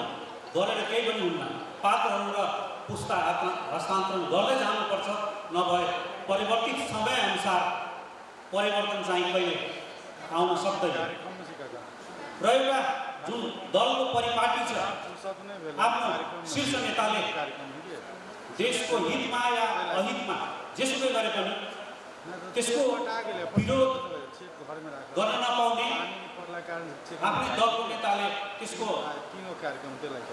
गरेर केही पनि हुन्न, पात्रहरू र पुस्ता हस्तान्तरण गर्दै जानुपर्छ, नभए परिवर्तित समयअनुसार परिवर्तन चाहिँ कहिले आउन सक्दैन। र एउटा जुन दलको परिपाटी छ, आफ्नो शीर्ष नेताले देशको हितमा या अहितमा जेसुकै गरे पनि त्यसको विरोध गर्न नपाउने आफ्नै दलको नेताले त्यसको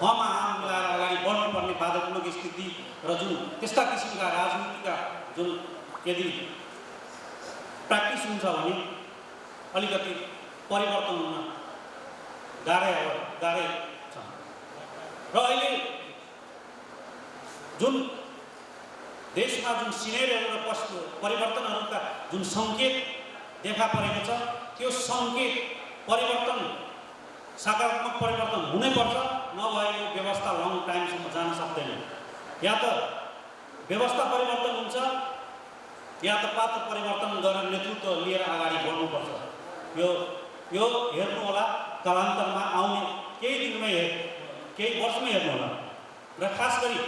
हमा हाम मिलाएर अगाडि बढ्नुपर्ने बाधात्मक स्थिति र जुन त्यस्ता किसिमका राजनीतिका जुन यदि प्र्याक्टिस हुन्छ भने अलिकति परिवर्तन हुन गाह्रै छ। र अहिले जुन देशमा जुन सिनेरीहरू र परिवर्तनहरूका जुन सङ्केत देखा परेको छ, त्यो सङ्केत परिवर्तन सकारात्मक परिवर्तन हुनैपर्छ, नभए यो व्यवस्था लङ टाइमसम्म जान सक्दैन। या त व्यवस्था परिवर्तन हुन्छ या त पात्र परिवर्तन गरेर नेतृत्व लिएर अगाडि बढ्नुपर्छ। यो हेर्नु होला, कालान्तरमा आउने केही दिनमै केही वर्षमै हेर्नु होला। र खास गरी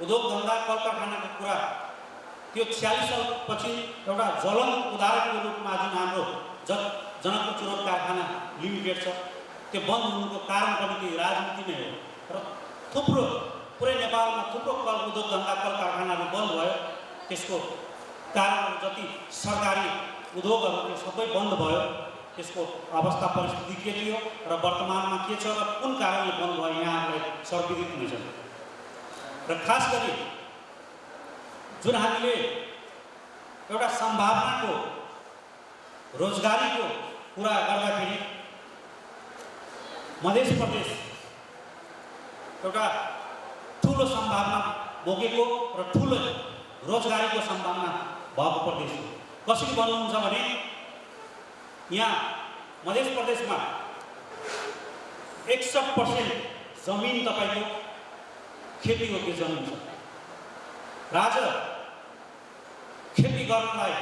उद्योग धन्दा कल कारखानाको कुरा, त्यो 46 सालपछि एउटा ज्वलन्त उदाहरणको रूपमा जुन हाम्रो जनकपुर चुरोट कारखाना लिमिटेड छ, त्यो बन्द हुनुको कारण पनि त्यो राजनीति नै हो। र थुप्रो पुरै नेपालमा थुप्रो उद्योग धन्दा कल कारखानाहरू बन्द भयो। त्यसको कारणहरू जति सरकारी उद्योगहरू त्यो सबै बन्द भयो। त्यसको अवस्था परिस्थिति के थियो र वर्तमानमा के छ र कुन कारणले बन्द भयो, यहाँहरूलाई सर्वविदित हुनेछ। र खास गरी जुन हामीले एउटा सम्भावनाको रोजगारीको कुरा गर्दाखेरि मध्य प्रदेश एउटा ठुलो सम्भावना बोकेको र ठुलो रोजगारीको सम्भावना भएको प्रदेश हो। कसरी भन्नुहुन्छ भने यहाँ मध्य प्रदेशमा 61% जमिन तपाईँको खेतीयोग्य जमिन छ। राज खेती गर्नलाई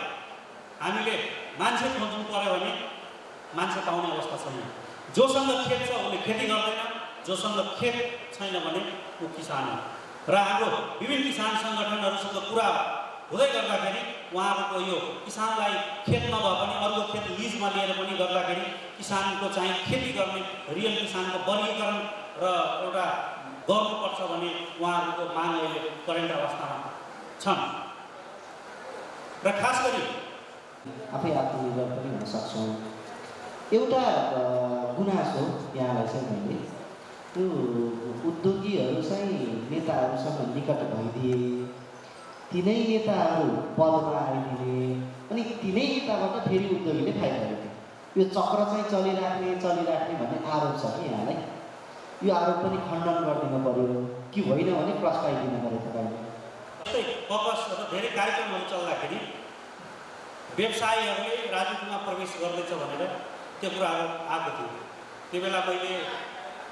हामीले मान्छे खोज्नु पर्यो भने मान्छे पाउने अवस्था छैन। जोसँग खेत छ उसले खेती गर्दैन, जोसँग खेत छैन भने ऊ किसान हो। र हाम्रो विभिन्न किसान सङ्गठनहरूसँग कुरा हुँदै गर्दाखेरि उहाँहरूको यो किसानलाई खेत नभए पनि अरूको खेत लिजमा लिएर पनि गर्दाखेरि किसानको चाहिँ खेती गर्ने रियल किसानको वर्गीकरण र एउटा गर्नुपर्छ भने उहाँहरूको माग अहिले करेन्ट अवस्थामा छन्। र खास गरी आफै आत्मनिर्भर पनि हुन सक्छौँ। एउटा गुनासो यहाँलाई चाहिँ मैले त्यो उद्योगीहरू चाहिँ नेताहरूसँग निकट भइदिए तिनै नेताहरू पदमा आइदिने अनि तिनै नेताबाट फेरि उद्योगीले फाइदा लिने यो चक्र चाहिँ चलिराख्ने भन्ने आरोप छ कि यहाँलाई। यो आरोप पनि खण्डन गरिदिनु पर्यो कि होइन भने प्रस्ताइदिनु पर्यो तपाईँले। जस्तै ककस धेरै कार्यक्रमहरू चल्दाखेरि व्यवसायीहरूले राजनीतिमा प्रवेश गर्दैछ भनेर त्यो कुराहरू आएको थियो। त्यो बेला मैले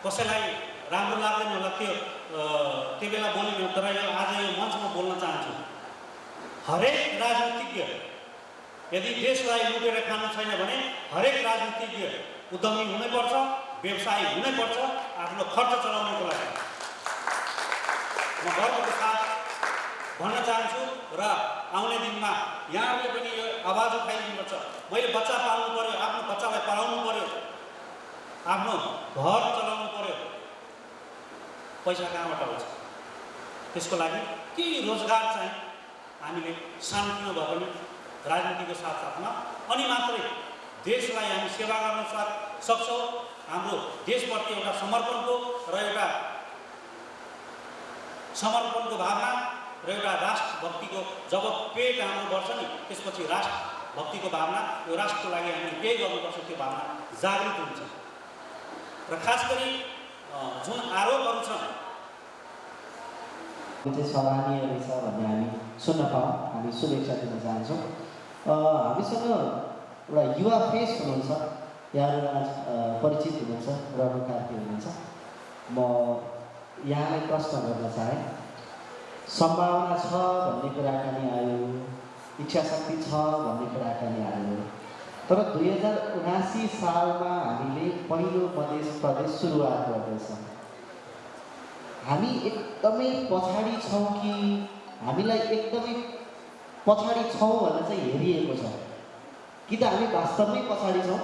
कसैलाई राम्रो लाग्दैन होला त्यो बेला बोलिनु, तर यो आज यो मञ्चमा बोल्न चाहन्छु। हरेक राजनीतिज्ञ यदि देशलाई लुटेर खानु छैन भने हरेक राजनीतिज्ञ उद्यमी हुनैपर्छ, व्यवसायी हुनैपर्छ आफ्नो खर्च चलाउनको लागि। म गर्वको साथ भन्न चाहन्छु र आउने दिनमा यहाँहरूले पनि यो आवाज उठाइदिनुपर्छ। मैले बच्चा पाल्नु पर्यो, आफ्नो बच्चालाई पढाउनु पर्यो, आफ्नो घर चलाउनु पर्यो, पैसा कहाँबाट आउँछ? त्यसको लागि केही रोजगार चाहिँ हामीले सानोतिनो भए पनि राजनीतिको साथसाथमा अनि मात्रै देशलाई हामी सेवा गर्न सक्छौँ। हाम्रो देशप्रति एउटा समर्पणको भावना र एउटा राष्ट्रभक्तिको जब पेट हाम्रो बढ्छ नि त्यसपछि राष्ट्रभक्तिको भावना, यो राष्ट्रको लागि हामीले केही गर्नुपर्छ त्यो भावना जागृत हुन्छ। र खास गरी जुन आरोपहरू छन् चाहिँ सराहनीय रहेछ भन्ने हामी सुन्न पाऊँ, हामी शुभेच्छा दिन चाहन्छौँ। हामीसँग एउटा युवा फेस हुनुहुन्छ, यहाँहरू परिचित हुनुहुन्छ, रघु कार्की हुनुहुन्छ। म यहाँलाई प्रश्न गर्न चाहेँ। सम्भावना छ भन्ने कुराकानी आयो, इच्छाशक्ति छ भन्ने कुराकानी आयो, तर 2079 सालमा हामीले पहिलो मधेस प्रदेश सुरुवात गर्दैछौँ। हामी एकदमै पछाडि छौँ कि हामीलाई एकदमै पछाडि छौँ भनेर चाहिँ हेरिएको छ, कि त हामी वास्तवमै पछाडि छौँ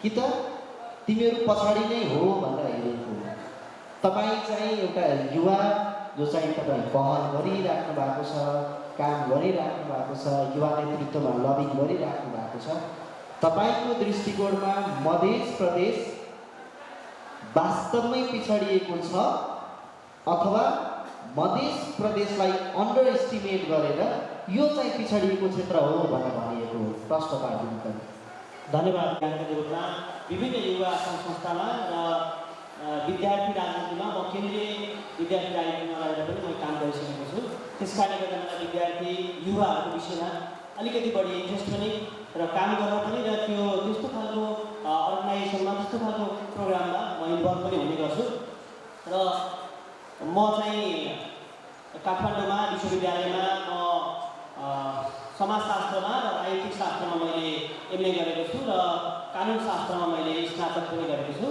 कि त तिमीहरू पछाडि नै हो भनेर हेरेको। तपाईँ चाहिँ एउटा युवा जो चाहिँ तपाईँ पहल गरिराख्नु भएको छ, काम गरिराख्नु भएको छ, युवा नेतृत्वमा लबिङ गरिराख्नु भएको छ। तपाईँको दृष्टिकोणमा मधेस प्रदेश वास्तवमै पिछडिएको छ अथवा मधेस प्रदेशलाई अन्डर एस्टिमेट गरेर यो चाहिँ पिछडिएको क्षेत्र हो भनेर भनिएको प्रश्न पारिदिनु पर्यो। धन्यवाद। कार्यका रूपमा विभिन्न युवा सङ्घ संस्थामा र विद्यार्थी राजनीतिमा म केन्द्रीय विद्यार्थी राजनीतिमा रहेर पनि म काम गरिसकेको छु। त्यस कारणले गर्दा मलाई विद्यार्थी युवाहरूको विषयमा अलिकति बढी इन्ट्रेस्ट पनि र काम गर्न पनि र त्यस्तो खालको अर्गनाइजेसनमा त्यस्तो खालको प्रोग्राममा म इन्भल्भ पनि हुने गर्छु। र म चाहिँ काठमाडौँमा विश्वविद्यालयमा म समाजशास्त्रमा र राजनीतिक शास्त्रमा मैले एमए गरेको छु र कानुन शास्त्रमा मैले स्नातक पनि गरेको छु।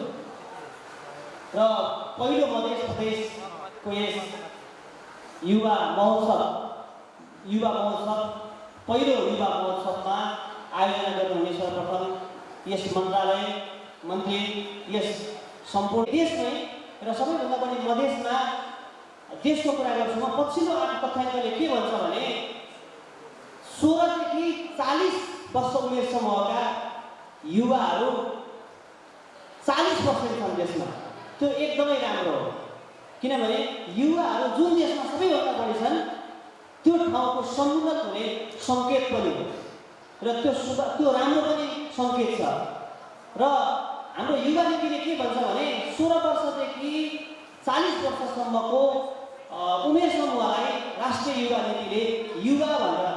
र पहिलो मधेस प्रदेशको यस युवा महोत्सव पहिलो युवा महोत्सवमा आयोजना गर्नुहुने सर्वप्रथम यस मन्त्रालय मन्त्री, यस सम्पूर्ण देशमै र सबैभन्दा बढी मधेसमा देशको कुरा गर्छु म। पछिल्लो आएको तथ्याङ्कले के भन्छ भने 16 देखि 40 वर्ष उमेर समूहका युवाहरू 40% छन् देशमा। त्यो एकदमै राम्रो हो, किनभने युवाहरू जुन देशमा सबैभन्दा बढी छन् त्यो ठाउँको समुन्नत हुने सङ्केत पनि हो र त्यो राम्रो पनि सङ्केत छ। र हाम्रो युवा नीतिले के भन्छ भने 16 वर्षदेखि 40 वर्षसम्मको उमेर समूहलाई राष्ट्रिय युवा नीतिले युवा भनेर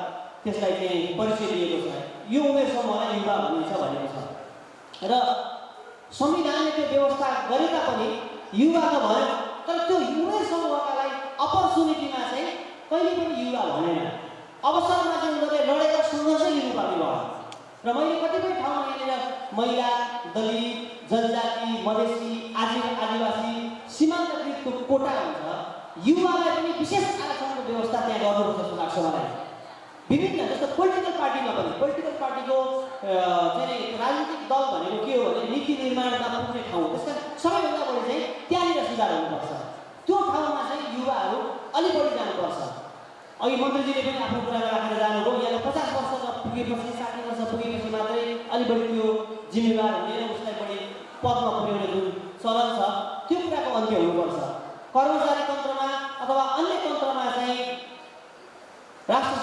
त्यसलाई चाहिँ परिचय दिएको छ। यो उमेर समूहलाई युवा भनिन्छ भनेको छ र संविधानले त्यो व्यवस्था गरे तापनि युवा त भयो, तर त्यो उमेर समूहकालाई अपर्च्युनिटीमा चाहिँ कहिले पनि युवा भनेन। अवसरमा चाहिँ उनीहरूले लडेर सङ्घर्ष लिनुपर्ने भयो। र मैले कतिपय ठाउँमा यहाँनिर महिला, दलित, जनजाति, मधेसी, आदिवासी, सीमान्तकृतको कोटा हुन्छ, युवालाई पनि विशेष आरक्षणको व्यवस्था त्यहाँ गर्नुपर्छ जस्तो लाग्छ मलाई। विभिन्न जस्तो पोलिटिकल पार्टीमा पनि पोलिटिकल पार्टीको चाहिँ राजनीतिक दल भनेको के हो भने नीति निर्माणमा पुग्ने ठाउँ। त्यस कारण सबैभन्दा बढी चाहिँ त्यहाँनिर सुधार हुनुपर्छ। त्यो ठाउँमा चाहिँ युवाहरू अलि बढी जानुपर्छ। अघि मन्त्रीजीले पनि आफ्नो कुरामा राखेर जानुभयो, यहाँ 50 वर्ष पुगेपछि 60 वर्ष पुगेपछि मात्रै अलि बढी त्यो जिम्मेवार हुने र उसलाई बढी पदमा पुर्याउने जुन चलन छ त्यो कुराको अन्त्य हुनुपर्छ। कर्मचारी तन्त्रमा अथवा अन्य तन्त्रमा चाहिँ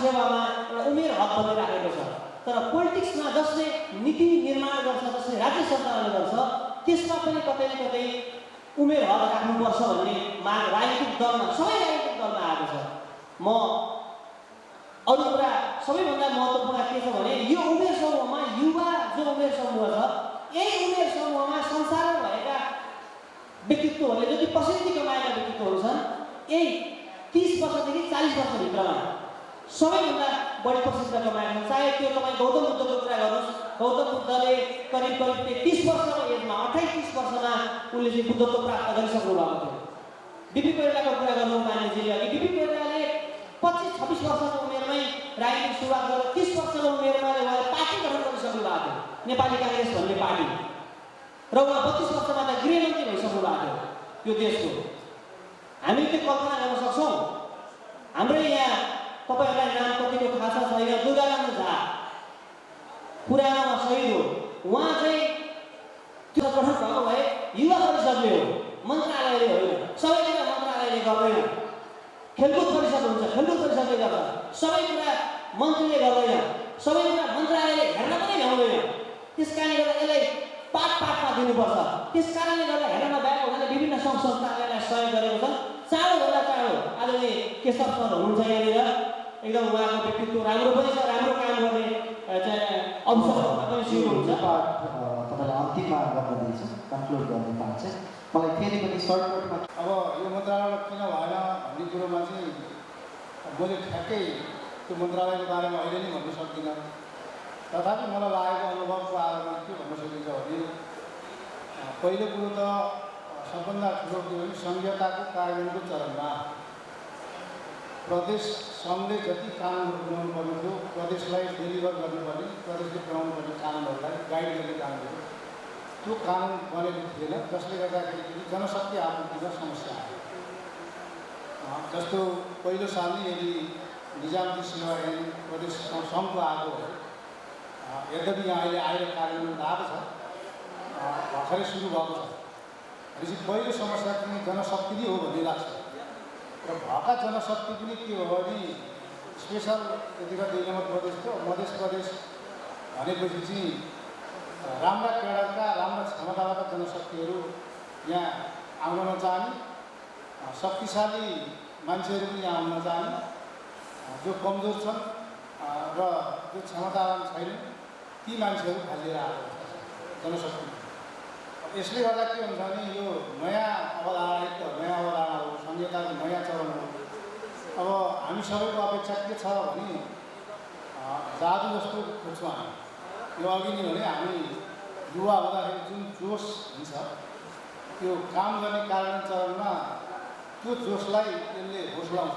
सेवामा एउटा उमेर हद भन्ने राखेको छ। तर पोलिटिक्समा जसले नीति निर्माण गर्छ, जसले राज्य सरकारले गर्छ, त्यसमा पनि कतै न कतै उमेर हद राख्नुपर्छ भन्ने माग राजनीतिक दलमा, सबै राजनीतिक दलमा आएको छ। म अरू कुरा सबैभन्दा महत्त्वपूर्ण के छ भने यो उमेर समूहमा युवा जो उमेर समूह छ, यही उमेर समूहमा संसारमा भएका व्यक्तित्वहरूले जति प्रसिद्धि कमाएका व्यक्तित्वहरू छन्, यही 30 वर्षदेखि 40 वर्षभित्रमा सबैभन्दा बढी प्रसिद्ध कमाएका छन्। चाहे त्यो तपाईँ गौतम बुद्धको कुरा गर्नुहोस्, गौतम बुद्धले करिब 30 वर्षको एजमा 28-30 वर्षमा उनले चाहिँ बुद्धत्व प्राप्त गरिसक्नु भएको थियो। बिपी कोइरालाको कुरा गर्नु मानिसले अघि बिपी कोइरालाले 25-26 वर्षको उमेरमै राजनीतिक सुरुवात गरेर 30 वर्षको उमेरमा उहाँले पार्टी गठन गरिसक्नु भएको थियो, नेपाली काङ्ग्रेस भन्ने पार्टी, र उहाँ 32 वर्षमा त गृहमन्त्री भइसक्नु भएको थियो यो देशको। हामी त्यो कल्पना गर्न सक्छौँ। हाम्रो यहाँ तपाईँहरूलाई नाम कतिको थाहा छ छैन, दुर्गानन्द झा पुरानोमा शहीद हो। उहाँ चाहिँ त्यो गठन भएको भए युवा परिषदले हो, मन्त्रालयले होइन, सबै कुरा मन्त्रालयले गर्दैन। खेलकुद परिषद हुन्छ, खेलकुद परिषदले गर्छ, सबै कुरा मन्त्रीले गर्दैन, सबै कुरा मन्त्रालयले हेर्न पनि भ्याउँदैन। त्यस कारणले गर्दा यसलाई पाटमा दिनुपर्छ। त्यस कारणले गर्दा हेर्न नभएको हुनाले विभिन्न सङ्घ संस्थाहरूलाई सहयोग गरेको छ। चाँडोभन्दा चाँडो आदरणीय केशव सर हुनुहुन्छ यहाँनिर, एकदम उहाँको व्यक्तित्व राम्रो पनि छ, राम्रो काम गर्ने चाहिँ अवसरमा पनि सिक्नुहुन्छ। तपाईँलाई अन्तिममा गर्न दिन्छु, कन्क्लुड गर्ने पार्ट चाहिँ मलाई फेरि पनि सर्टकटमा। अब यो मन्त्रालय किन भएन भन्ने कुरोमा चाहिँ मैले ठ्याक्कै त्यो मन्त्रालयको बारेमा अहिले नै भन्न सक्दिनँ। तथापि मलाई लागेको अनुभवको आधारमा के भन्न सकिन्छ भने पहिलो कुरो त सबभन्दा ठुलो के भने संहिताको कार्यान्वयनको चरणमा प्रदेश सङ्घले जति कानुनहरू बनाउनु पर्ने थियो, प्रदेशलाई डेलिभर गर्नुपर्ने, प्रदेशले बनाउनु पर्ने कानुनहरूलाई गाइड गर्ने कानुनहरू, त्यो कानुन बनेको थिएन, जसले गर्दाखेरि जनशक्ति आपूर्तिमा समस्या आयो। जस्तो पहिलो साल नै यदि निजामती सेवा ऐन प्रदेश सङ्घको आएको हो, यद्यपि यहाँ अहिले आएर कार्यान्वयन आएको छ, भर्खरै सुरु भएको छ भनेपछि पहिलो समस्या पनि जनशक्ति नै हो भन्ने लाग्छ। र भएका जनशक्ति पनि के हो भने स्पेसल यतिका 2 नम्बर प्रदेश थियो, मध्य प्रदेश भनेपछि चाहिँ राम्रा केडाका राम्रा क्षमताका जनशक्तिहरू यहाँ आउन नचाहने, शक्तिशाली मान्छेहरू पनि यहाँ आउन नचाहने, जो कमजोर छन् र जो क्षमतावान छैनन् ती मान्छेहरू फालिएर आएको जनशक्ति। यसले गर्दा के हुन्छ भने यो नयाँ अवधारणा, एक नयाँ अवधारणा हो, संहिताको नयाँ चरण हो। अब हामी सबैको अपेक्षा के छ भने जादु जस्तो खोज्छौँ हामी। यो अघि नै भने हामी युवा हुँदाखेरि जुन जोस हुन्छ त्यो काम गर्ने कार्यान्वयन चरणमा त्यो जोसलाई यसले होस्लाउँछ।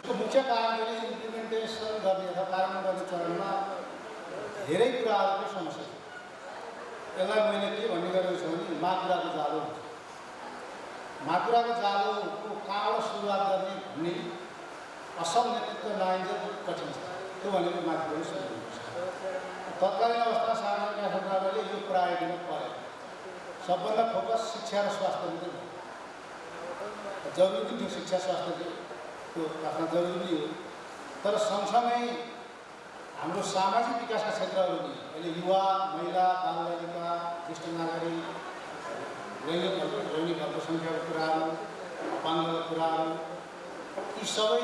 त्यो मुख्य कारण पनि इम्प्लिमेन्टेसन गर्ने अथवा कार्यान्वयन गर्ने चरणमा धेरै कुराहरूको समस्या छ। यसलाई मैले के भन्ने गरेको छु भने माकुराको जालो हुन्छ। माकुराको जालोको कहाँबाट सुरुवात गर्ने भन्ने असल नेतृत्व नआइन्छ कठिन छ। त्यो भनेको माथिबाट सुरु हुन्छ। तत्कालीन अवस्था सामाजिक सरकारले यो कुरा आइदिनु पर्यो। सबभन्दा फोकस शिक्षा र स्वास्थ्य मात्रै भयो। जरुरी पनि थियो शिक्षा स्वास्थ्य त्यो राख्न जरुरी हो, तर सँगसँगै हाम्रो सामाजिक विकासका क्षेत्रहरू पनि अहिले युवा, महिला, बालबालिका, ज्येष्ठ नागरिक, लैङ्गिक अल्पसङ्ख्यकको कुराहरू, अपाङ्गका कुराहरू, यी सबै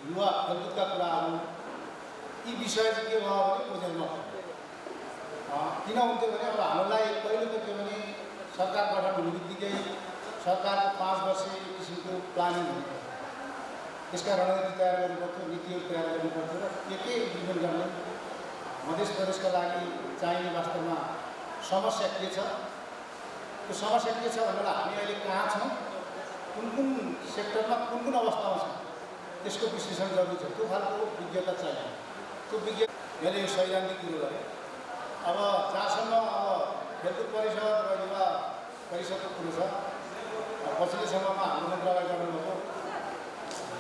युवा खेलकुदका कुराहरू, यी विषय चाहिँ के भयो भने ओझेलमा किन हुन्थ्यो भने अब हामीलाई पहिलो त के भने सरकार गठन हुने बित्तिकै सरकारको 5 वर्षीय किसिमको प्लानिङ हुन्थ्यो। त्यसका रणनीति तयार गर्नुपर्थ्यो, नीतिहरू तयार गर्नुपर्थ्यो र के इम्प्लिमेन्ट गर्ने, मध्य प्रदेशका लागि चाहिने वास्तवमा समस्या के छ, त्यो समस्या के छ भनेर हामी अहिले कहाँ छौँ, कुन सेक्टरमा कुन अवस्थामा छ, त्यसको विश्लेषण जरुरी छ। त्यो खालको विज्ञता चाहियो। त्यो विज्ञ मैले यो सैद्धान्तिक कुरो गरेँ। अब जहाँसम्म अब खेलकुद परिषद र युवा परिषदको कुरो छ, पछिल्लो समयमा हाम्रो मन्त्रालय गर्नुभएको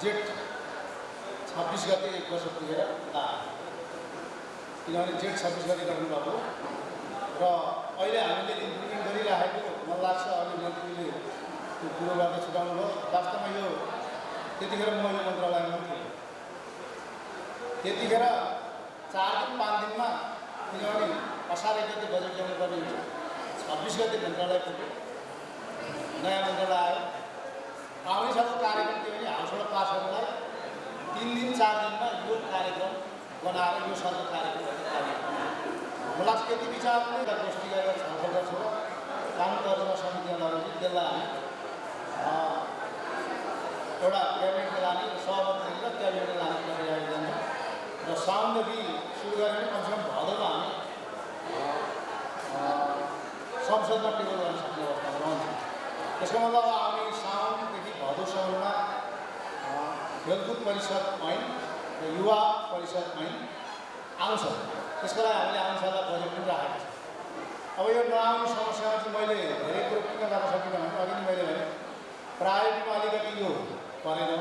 जेठ 26 गते 1 वर्ष पुगेर किनभने जेठ 26 गते गर्नुभएको र अहिले हामीले इम्प्लिमेन्ट गरिराखेको मलाई लाग्छ अहिले मन्त्रीले त्यो कुरो गर्दै छुटाउनु भयो। वास्तवमा यो त्यतिखेर म यो मन्त्रालयमा थिएँ। त्यतिखेर 4 दिन 5 दिनमा किनभने असार 1 गते बजेट ल्याउनु पर्ने हुन्छ 26 गते मन्त्रालय पुग्यो नयाँ मन्त्रालय आयो आउने सालको कार्यक्रम के भने हाउसबाट पास गर्नलाई 3 दिन 4 दिनमा यो कार्यक्रम बनाएर यो सालको कार्यक्रम मलाई चाहिँ त्यति विचार पनि गोष्ठी गरेर छलफल गर्छु र कानुन तर्जुमा समितिमा लगेपछि त्यसलाई हामी एउटा क्याबिनेटमा लाने सहमति र क्याबिनेटमा लाने प्रक्रिया जान्छ र साउनदेखि सुरु गरेर कमसेकम भदौमा हामी संसदमा टेबल गर्न सक्ने अवस्थामा रहन्छ त्यसको मतलब आउने साउनदेखि भदौसम्ममा खेलकुद परिषद ऐन र युवा परिषद ऐन आउँछ त्यसको लागि हामीले आउने साललाई बजेट पनि राखेको छ अब यो नआउने समस्यामा चाहिँ मैले धेरै कुरो किन गर्न सकिनँ भने अघि नै मैले भने प्रायोरिटीमा अलिकति यो परेन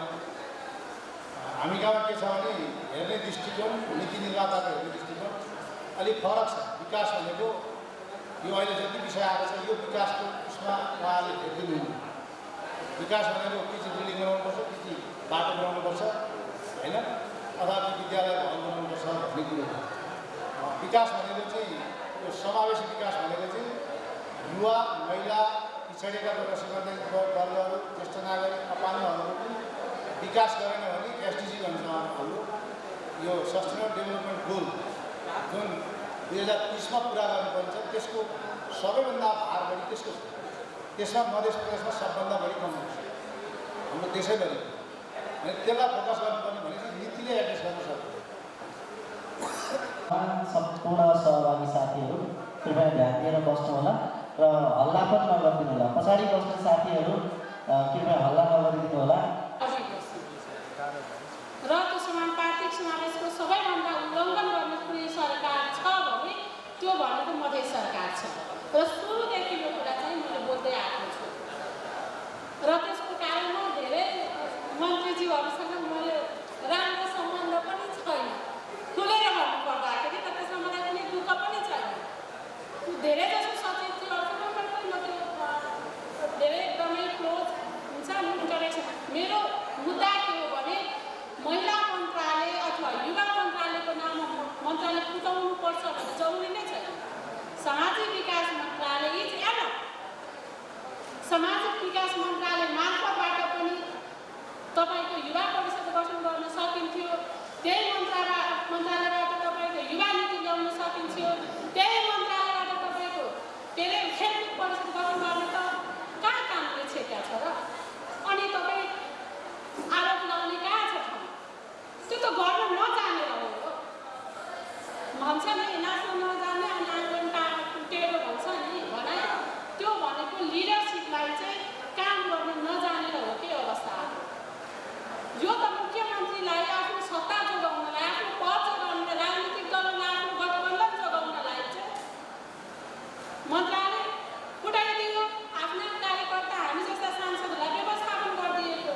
हामी कहाँ के छ भने हेर्ने दृष्टिकोण नीति निर्माताको हेर्ने दृष्टिकोण अलिक फरक छ विकास भनेको यो अहिले जति विषय आएको छ यो विकासको उसमा उहाँले हेरिदिनु विकास भनेको कि चाहिँ बिल्डिङ बनाउनुपर्छ कि चाहिँ बाटो बनाउनुपर्छ होइन अथवा कि विद्यालय भवन बनाउनुपर्छ भन्ने कुरो विकास भनेको चाहिँ यो समावेशी विकास भनेको चाहिँ युवा महिला पिछडिएका वर्गहरू ज्येष्ठ नागरिक अपाङ्गहरूको पनि विकास गरेन भने एसडिजी भन्छ हाम्रो यो सस्टेनेबल डेभलपमेन्ट गोल जुन 2030मा पुरा गर्नुपर्छ त्यसको सबैभन्दा भार बढी त्यसको छ त्यसमा मध्य प्रदेशमा सबभन्दा बढी कम हुन्छ हाम्रो देशैभरि अनि त्यसलाई फोकस गर्नुपर्ने भने चाहिँ नीतिले एड्रेस गर्न सक्छ सम्पूर्ण सहभागी साथीहरू कृपया ध्यान दिएर बस्नु होला र हल्ला पनि नगरिदिनु होला पछाडि बस्ने साथीहरू कृपया हल्ला नगरिदिनु होला र त्यो समानुपातिक समावेशको सबैभन्दा उल्लङ्घन गर्ने कुनै सरकार छ भने त्यो भनेको मधेस सरकार छ र सुरुदेखि यो कुरा चाहिँ मैले बोल्दै आएको छु र त्यसको कारण धेरै मन्त्रीज्यूहरूसँग मैले राम्रो सम्बन्ध पनि छैन खुलेर भन्नु पर्दाखेरि त त्यसमा मलाई कुनै दुःख पनि छैन धेरै जसो सचिवहरूसँग पनि म त्यो धेरै एकदमै क्लोज हुन्छ नि इन्टरेक्सन मेरो मुद्दा के हो भने महिला मन्त्रालय अथवा युवा मन्त्रालयको नाम मन्त्रालय फुटाउनुपर्छ भन्ने जरुरी नै छैन सामाजिक विकास मन्त्रालय सामाजिक विकास मन्त्रालय मार्फतबाट पनि तपाईँको युवा परिषद गठन गर्न सकिन्थ्यो त्यही मन्त्रालयबाट तपाईँको युवा नीति ल्याउन सकिन्थ्यो त्यही मन्त्रालयबाट तपाईँको के अरे खेलकुद परिषद गठन गर्न त कहाँ कामले छेकेका छ र अनि तपाईँ आरोप लगाउने कहाँ छ त्यो त गर्न नजानेर हो भन्छ नि नाच्न नजाने अनि आँगन टेढो भन्छ नि भने त्यो भनेको लिडरसिपलाई चाहिँ काम गर्न नजानेर हो के अवस्था यो त मुख्यमन्त्रीलाई आफ्नो सत्ता जोगाउनलाई आफ्नो पद जोगाउनलाई राजनीतिक दललाई आफ्नो गठबन्धन जोगाउनलाई चाहिँ मन्त्रालय फुटाइदियो आफ्ना कार्यकर्ता हामी जस्ता सांसदलाई व्यवस्थापन गरिदिएको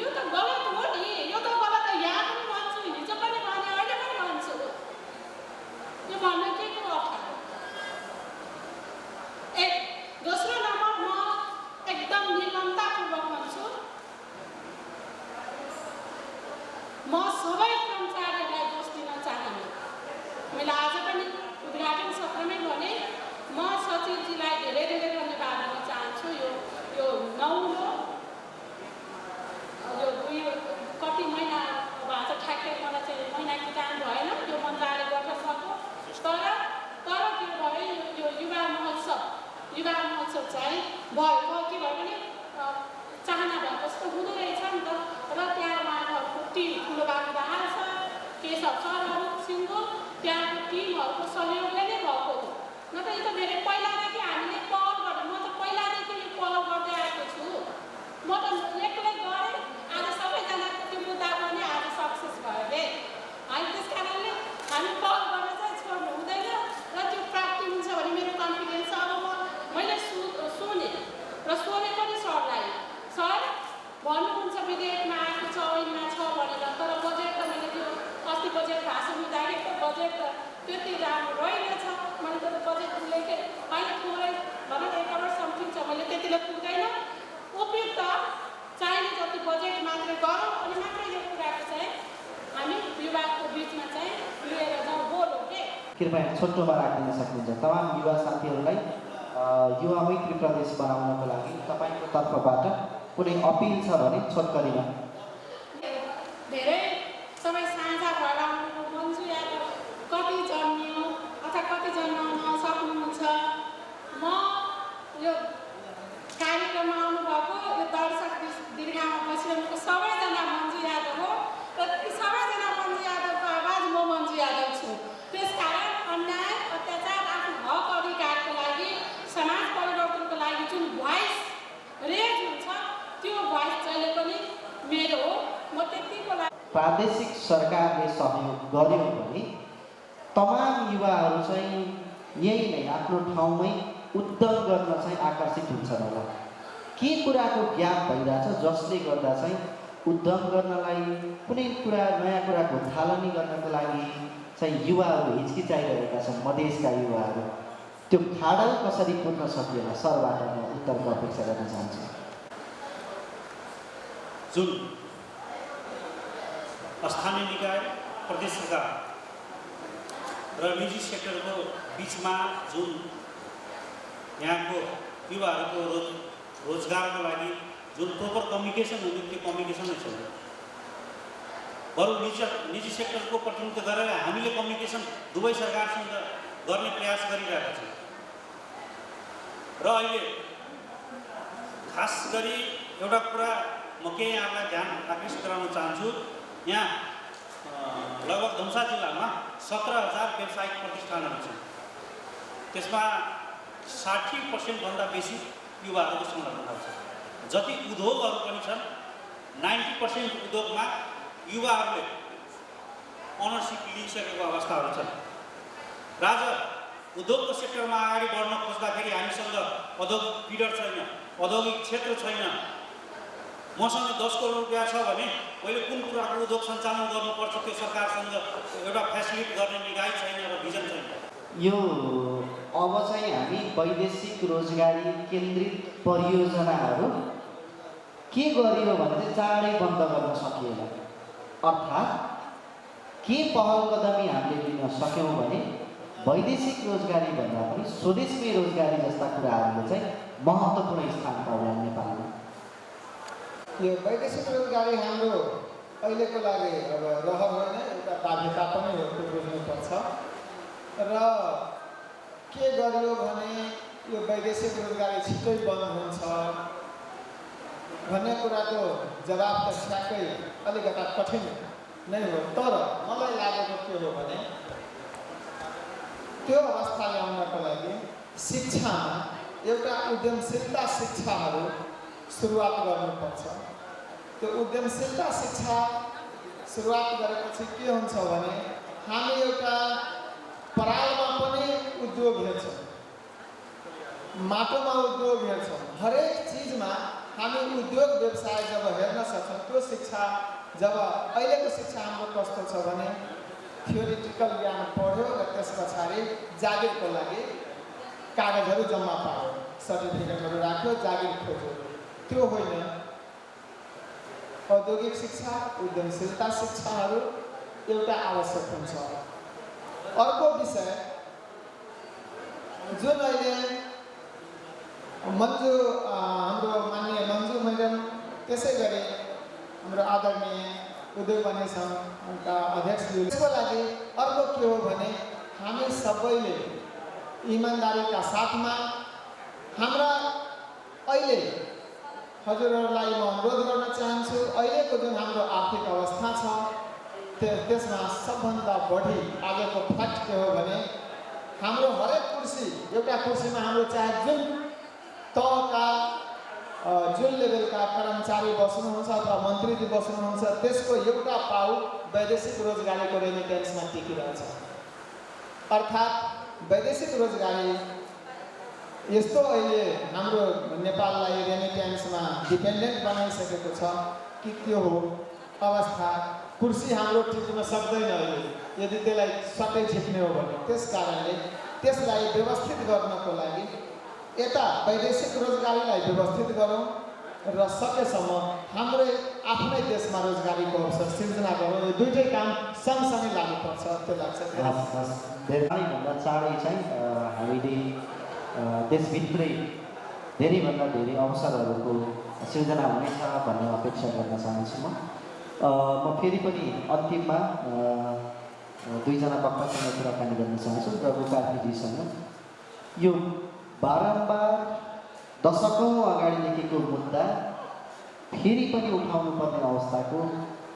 यो त गलत हो नि यो त गलत यहाँ पनि भन्छु हिजो पनि भने अहिले पनि भन्छु यो भन्न के को अर्थ दोस्रो नम्बर म एकदम निर्ममतापूर्वक भन्छु म सबै कर्मचारीहरूलाई दोष दिन चाहन्न मैले आज पनि उद्घाटन सत्रमै भने म सचिवजीलाई धेरै धेरै धन्यवाद दिन चाहन्छु यो नौलो यो कति महिना अब आज ठ्याक्कै मलाई चाहिँ महिना कि टाइम भएन यो मन्त्रालय गठन भएको तर के भयो यो युवा महोत्सव चाहिँ भयो के भयो भने चाहना भएको जस्तो हुँदो रहेछ नि त र त्यहाँ उहाँहरूको टिम ठुलो भागीदार छ केशव सरहरू सिङ्गो त्यहाँको टिमहरूको सहयोगले नै भएको हो न त यो त धेरै पहिलादेखि हामीले पहल गरेँ म त पहिलादेखि यो पहल गर्दै आएको छु म त एक्लै गरेँ आज सबैजनाको त्यो मुद्दा पनि आज सक्सेस भयो अरे है त्यस कारणले हामी पहल गर्न चाहिँ छोड्नु हुँदैन र त्यो प्राप्ति हुन्छ भने मेरो कन्फिडेन्स छ अब मैले सुने र सोधे पनि सरलाई सर भन्नुहुन्छ विधेयकमा आएको छ ऐनमा छ भनेर तर बजेट त मैले त्यो अस्ति बजेट भाषण दिँदाखेरि त बजेट त त्यति राम्रो रहेनछ मैले त बजेट लेखेँ होइन थोरै भनौँ 1 करोड समथिङ छ मैले त्यतिले पुग्दैन उपयुक्त चाहिने जति बजेट मात्रै कृपया छोटोमा राखिदिन सक्नुहुन्छ। तमाम युवा साथीहरूलाई युवा मैत्री प्रदेश बनाउनको लागि तपाईँको तर्फबाट कुनै अपिल छ भने छोटकरीमा। धेरै सबै साझा भएर आउनु मन्जु यादव कति जन्मियो अथवा कति जन्माउन सक्नुहुन्छ। म यो कार्यक्रममा आउनुभएको यो दर्शक दीर्घामा बसिरहेको सबैजना मन्जु यादव हो र ती सबैजना मन्जु यादवको आवाज म मन्जु यादव छु। त्यसकारण अन्याय अत्याचार आफ्नो हक अधिकारको लागि समाज परिवर्तनको लागि जुन भोइस रेज हुन्छ त्यो भोइस जहिले पनि मेरो हो। म त्यतिको लागि प्रादेशिक सरकारले सहयोग गर्यो भने तमाम युवाहरू चाहिँ यही नै आफ्नो ठाउँमै उद्यम गर्न चाहिँ आकर्षित हुन्छन् होला। के कुराको ग्याप भइरहेछ जसले गर्दा चाहिँ उद्यम गर्नलाई कुनै कुरा नयाँ कुराको थालनी गर्नको लागि चाहिँ युवाहरू हिचकिचाइरहेका छन्। मधेसका युवाहरू त्यो खाडल कसरी पुग्न सकिएला सरबाट म उत्तरको अपेक्षा गर्न चाहन्छु। जुन स्थानीय निकाय प्रदेश सरकार र निजी सेक्टरको बिचमा जुन यहाँको युवाहरूको रोजगारको लागि जुन प्रोपर कम्युनिकेसन हुने त्यो कम्युनिकेसन नै छैन। बरु निजी सेक्टरको प्रतिनिधित्व गरेर हामीले कम्युनिकेसन दुवै सरकारसँग गर्ने प्रयास गरिरहेका छौँ। र अहिले खास गरी एउटा कुरा म के यहाँलाई ध्यान आकर्षित गराउन चाहन्छु। यहाँ लगभग धनुषा जिल्लामा 17,000 व्यावसायिक प्रतिष्ठानहरू छन्। त्यसमा 60% भन्दा बेसी युवाहरूको संलग्नता छ। जति उद्योगहरू पनि छन् 90% उद्योगमा युवाहरूले ओनरसिप लिइसकेको अवस्थाहरू छन्। र आज उद्योगको सेक्टरमा अगाडि बढ्न खोज्दाखेरि हामीसँग औद्योगिक फिडर छैन, औद्योगिक क्षेत्र छैन। मसँग 10 करोड रुपियाँ छ भने मैले कुन कुराको उद्योग सञ्चालन गर्नुपर्छ त्यो सरकारसँग एउटा फेसिलिटी गर्ने निकाय छैन र भिजन छैन। यो अब चाहिँ हामी वैदेशिक रोजगारी केन्द्रित परियोजनाहरू के गरियो भने चाहिँ चाँडै बन्द गर्न सकिएन। अर्थात् के पहल कदमी हामीले लिन सक्यौँ भने वैदेशिक रोजगारी भन्दा पनि स्वदेशमै रोजगारी जस्ता कुराहरूले चाहिँ महत्त्वपूर्ण स्थान पाउला नेपालमा। यो वैदेशिक रोजगारी हाम्रो अहिलेको लागि अब रहर होइन, एउटा बाध्यता पनि हो, त्यो बुझ्नुपर्छ। र के गर्यो भने यो वैदेशिक रोजगारी छिटै बन्द हुन्छ भन्ने कुराको जवाब त ठ्याक्कै अलिकता कठिन नै हो। तर मलाई लागेको के हो भने त्यो अवस्था ल्याउनको लागि शिक्षामा एउटा उद्यमशीलता शिक्षाहरू सुरुवात गर्नुपर्छ। त्यो उद्यमशीलता शिक्षा सुरुवात गरेपछि के हुन्छ भने हामी एउटा परालमा पनि उद्योग हेर्छौँ, माटोमा उद्योग हेर्छौँ, हरेक चिजमा हामी उद्योग व्यवसाय जब हेर्न सक्छौँ त्यो शिक्षा जब अहिलेको शिक्षा हाम्रो कस्तो छ भने थियोरिटिकल ज्ञान पढ्यो र त्यस पछाडि जागिरको लागि कागजहरू जम्मा पार्यो, सर्टिफिकेटहरू राख्यो, जागिर खोज्यो। त्यो होइन। औद्योगिक शिक्षा, उद्यमशीलता शिक्षाहरू एउटा आवश्यक हुन्छ। अर्को विषय जुन अहिले हाम्रो माननीय मन्जु मैडम त्यसै गरी हाम्रो आदरणीय उद्योग वाणिज्य सङ्घका अध्यक्षज्यू, त्यसको लागि अर्को के हो भने हामी सबैले इमान्दारीका साथमा हाम्रा अहिले हजुरहरूलाई म अनुरोध गर्न चाहन्छु, अहिलेको जुन हाम्रो आर्थिक अवस्था छ त्यसमा सबभन्दा बढी आजको फ्याक्ट के हो भने हाम्रो हरेक कुर्सी, एउटा कुर्सीमा हाम्रो चाहे जुन तहका जुन लेभलका कर्मचारी बस्नुहुन्छ अथवा मन्त्रीजी बस्नुहुन्छ त्यसको एउटा पाउ वैदेशिक रोजगारीको रेमिटेन्समा टिकिरहेछ। अर्थात् वैदेशिक रोजगारी यस्तो अहिले हाम्रो नेपाललाई रेमिटेन्समा डिपेन्डेन्ट बनाइसकेको छ कि त्यो हो अवस्था। कुर्सी हाम्रो टिक्न सक्दैन अहिले यदि त्यसलाई सट्टै झिक्ने हो भने। त्यस कारणले त्यसलाई व्यवस्थित गर्नको लागि यता वैदेशिक रोजगारीलाई व्यवस्थित गरौँ र सकेसम्म हाम्रै आफ्नै देशमा रोजगारीको अवसर सिर्जना गरौँ, यो दुइटै काम सँगसँगै लाग्नुपर्छ त्यो लाग्छ। धेरैभन्दा चाँडै चाहिँ हामीले देशभित्रै धेरैभन्दा धेरै अवसरहरूको सिर्जना हुनेछ भन्ने अपेक्षा गर्न चाहन्छु म फेरि पनि अन्तिममा दुईजना वक्तासँग कुराकानी गर्न चाहन्छु रघु कार्कीजीसँग। यो बारम्बार दशकौँ अगाडि लेखेको मुद्दा फेरि पनि उठाउनु पर्ने अवस्थाको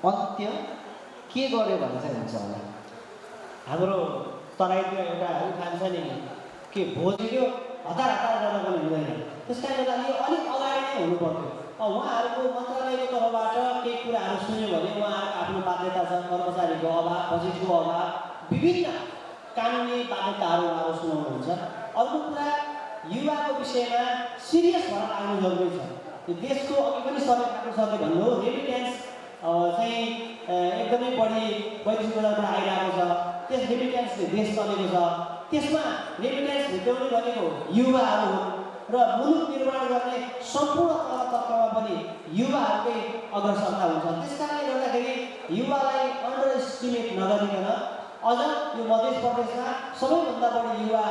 अन्त्य के गर्यो भने चाहिँ हुन्छ होला? हाम्रो तराईतिर एउटा उखान छ नि, के भोजको हतार गर्न पनि हुँदैन। त्यस कारणले गर्दा यो अलिक अगाडि नै हुनु पर्थ्यो। उहाँहरूको मन्त्रालयको तर्फबाट केही कुराहरू सुन्यो भने उहाँहरूको आफ्नो बाध्यता छ, कर्मचारीको अभाव, बजेटको अभाव, विभिन्न कानुनी बाध्यताहरू उहाँहरू सुनाउनुहुन्छ। अर्को कुरा युवाको विषयमा सिरियस भएर लाग्नु जरुरी छ। यो देशको अघि पनि सरले भन्नुभयो रेमिटेन्स चाहिँ एकदमै बढी वैदेशिक बजारबाट आइरहेको छ। त्यस रेमिटेन्सले देश चलेको छ। त्यसमा रेमिटेन्स भित्राउने भनेको युवाहरू हुन् र मुलुक निर्माण गर्ने सम्पूर्ण तर्फमा पनि युवाहरूकै अग्रसरता हुन्छ। त्यस कारणले गर्दाखेरि युवालाई अन्डर एस्टिमेट नगरिकन अझ यो मध्य प्रदेशमा सबैभन्दा बढी युवा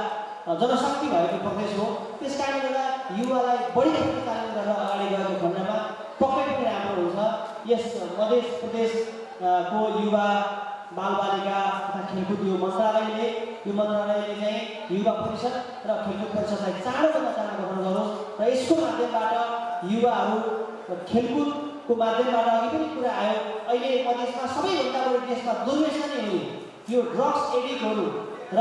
जनशक्ति भएको प्रदेश हो। त्यस कारणले गर्दा युवालाई बढी तालिम गरेर अगाडि गएको खण्डमा पक्कै पनि राम्रो हुन्छ। यस मध्य प्रदेशको युवा बालबालिका तथा खेलकुद यो मन्त्रालयले चाहिँ युवा परिषद र खेलकुद परिषदलाई चाँडोभन्दा चाँडो गठन गरोस् र यसको माध्यमबाट युवाहरू खेलकुदको माध्यमबाट अघि पनि कुरा आयो, अहिले मधेसमा सबैभन्दा बढी देशमा दुर्व्यसनी हुने यो ड्रग्स एडिक्टहरू र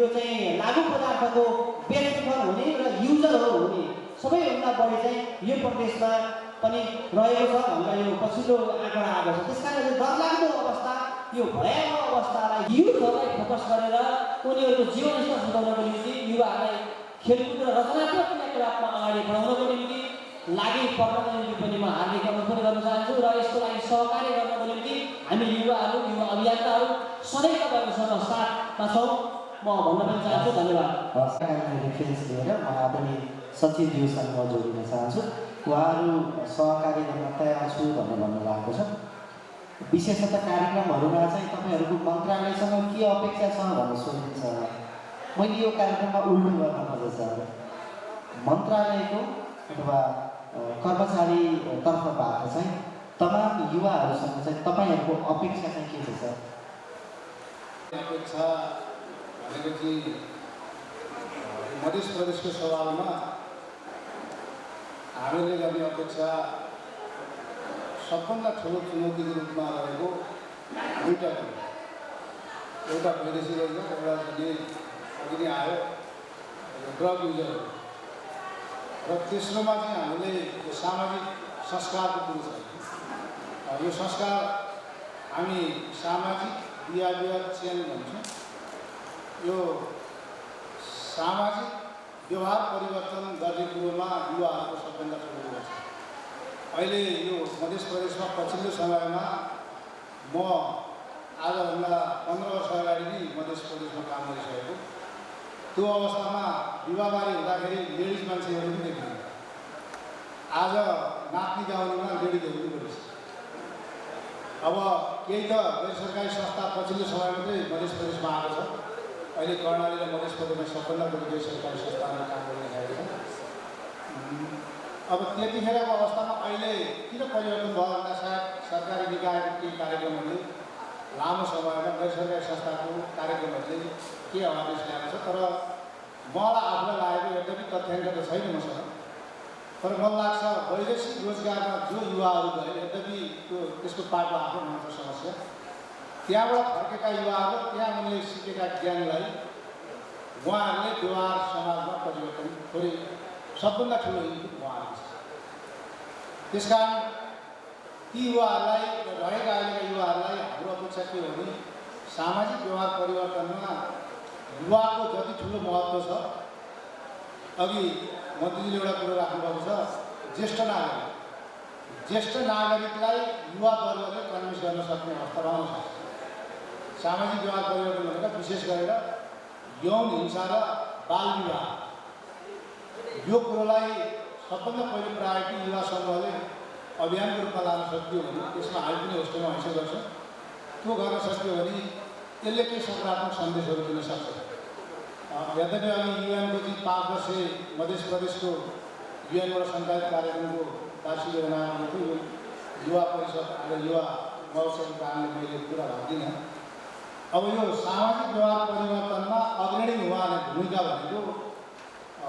यो चाहिँ लागु पदार्थको बेचबिखन हुने र युजरहरू हुने सबैभन्दा बढी चाहिँ यो प्रदेशमा पनि रहेको छ भनेर यो पछिल्लो आँकडा आएको छ। त्यस कारणले डरलाग्दो अवस्था, यो भयावह अवस्थालाई युथहरूलाई फोकस गरेर उनीहरूको जीवनस्तर सुधार्नको निम्ति युवाहरूलाई खेलकुद र रचनात्मक क्रियाकलापमा अगाडि बढाउनको निम्ति लागि पर्नको निम्ति पनि म हार्दिक अनुरोध पनि गर्न चाहन्छु र यसको लागि सहकार्य गर्नको निम्ति हामी युवाहरू, युवा अभियन्ताहरू सधैँ तपाईँहरूसँग साथमा छौँ म भन्न पनि चाहन्छु। धन्यवाद। रेफरेन्स लिएर म आदरणीय सचिवज्यूसँग म जोडिन चाहन्छु। उहाँहरू सहकार्य गर्न तयार छु भनेर भन्नुभएको छ। विशेषतः कार्यक्रमहरूमा चाहिँ तपाईँहरूको मन्त्रालयसँग के अपेक्षा छ भनेर सोधिन्छ। मैले यो कार्यक्रममा उल्टो गर्न खोजेको छ। मन्त्रालयको अथवा कर्मचारी तर्फबाट चाहिँ तमाम युवाहरूसँग चाहिँ तपाईँहरूको अपेक्षा चाहिँ के छ? अपेक्षा भनेको चाहिँ मध्य प्रदेशको सवालमा हामीले गर्ने अपेक्षा सबभन्दा ठुलो चुनौतीको रूपमा रहेको दुईवटा कुरो, एउटा वैदेशिक रहेछ, एउटा अघि नै आयो ड्रग युजरहरू र तेस्रोमा चाहिँ हामीले यो सामाजिक संस्कारको कुरो छ। यो संस्कार हामी सामाजिक बिहेभियर चेन्ज भन्छौँ। यो सामाजिक व्यवहार परिवर्तन गर्ने कुरोमा युवाहरूको सबभन्दा ठुलो कुरो छ। अहिले यो मध्य प्रदेशमा पछिल्लो समयमा म आजभन्दा 15 वर्ष अगाडि नै मध्य प्रदेशमा काम गरिसकेको। त्यो अवस्थामा विवाहबारी हुँदाखेरि लेडिज मान्छेहरू पनि देखिन्छ। आज नाच्ने गाउनेमा लेडिजहरू पनि बढी छ। अब केही त गैर सरकारी संस्था पछिल्लो समय मात्रै मध्य प्रदेशमा आएको छ। अहिले कर्णाली र मध्य प्रदेशमा सबभन्दा बढी गैर सरकारी संस्थामा काम गरिरहेको छ। अब त्यतिखेरको अवस्थामा अहिले किन परिवर्तन भयो भन्दा सायद सरकारी निकायको केही कार्यक्रमहरूले लामो समयमा गैर सरकारी संस्थाको कार्यक्रमहरूले के अवेरनेस ल्याएको छ। तर मलाई आफूलाई लागेको यद्यपि तथ्याङ्क त छैन मसँग, तर मलाई लाग्छ वैदेशिक रोजगारमा जो युवाहरू गए यद्यपि त्यसको पाटो आफ्नो हुन्छ समस्या। त्यहाँबाट फर्केका युवाहरू त्यहाँ उनले सिकेका ज्ञानलाई उहाँहरूले व्यवहार समाजमा परिवर्तन गरे। सबभन्दा ठुलो इनपुट उहाँहरू छ। त्यसकारण ती युवाहरूलाई रहेका अहिलेका युवाहरूलाई हाम्रो अपेक्षा के हो भने सामाजिक व्यवहार परिवर्तनमा युवाको जति ठुलो महत्त्व छ, अघि मन्त्रीजीले एउटा कुरो राख्नुभएको छ, ज्येष्ठ नागरिकलाई युवा वर्गले कन्भिन्स गर्न सक्ने अवस्था आउँछ। सामाजिक व्यवहार परिवर्तन भनेर विशेष गरेर यौन हिंसा र बाल विवाह यो कुरोलाई सबभन्दा पहिलो प्रायोरिटी युवा समूहले अभियानको रूपमा लान सकियो भने त्यसमा हामी पनि होस्टेलमा हैसियत गर्छ। त्यो गर्न सकियो भने यसले केही सकारात्मक सन्देशहरू दिन सक्छ। यद्यपि अहिले युएनको चाहिँ 5 वर्षे मध्य प्रदेशको युएनबाट सञ्चालित कार्यक्रमको वार्षिक योजनामा थियो युवा परिषद र युवा महोत्सवको कारणले मैले पुरा भाग्दिनँ। अब यो सामाजिक व्यवहार परिवर्तनमा अग्रणी उहाँले भूमिका भनेको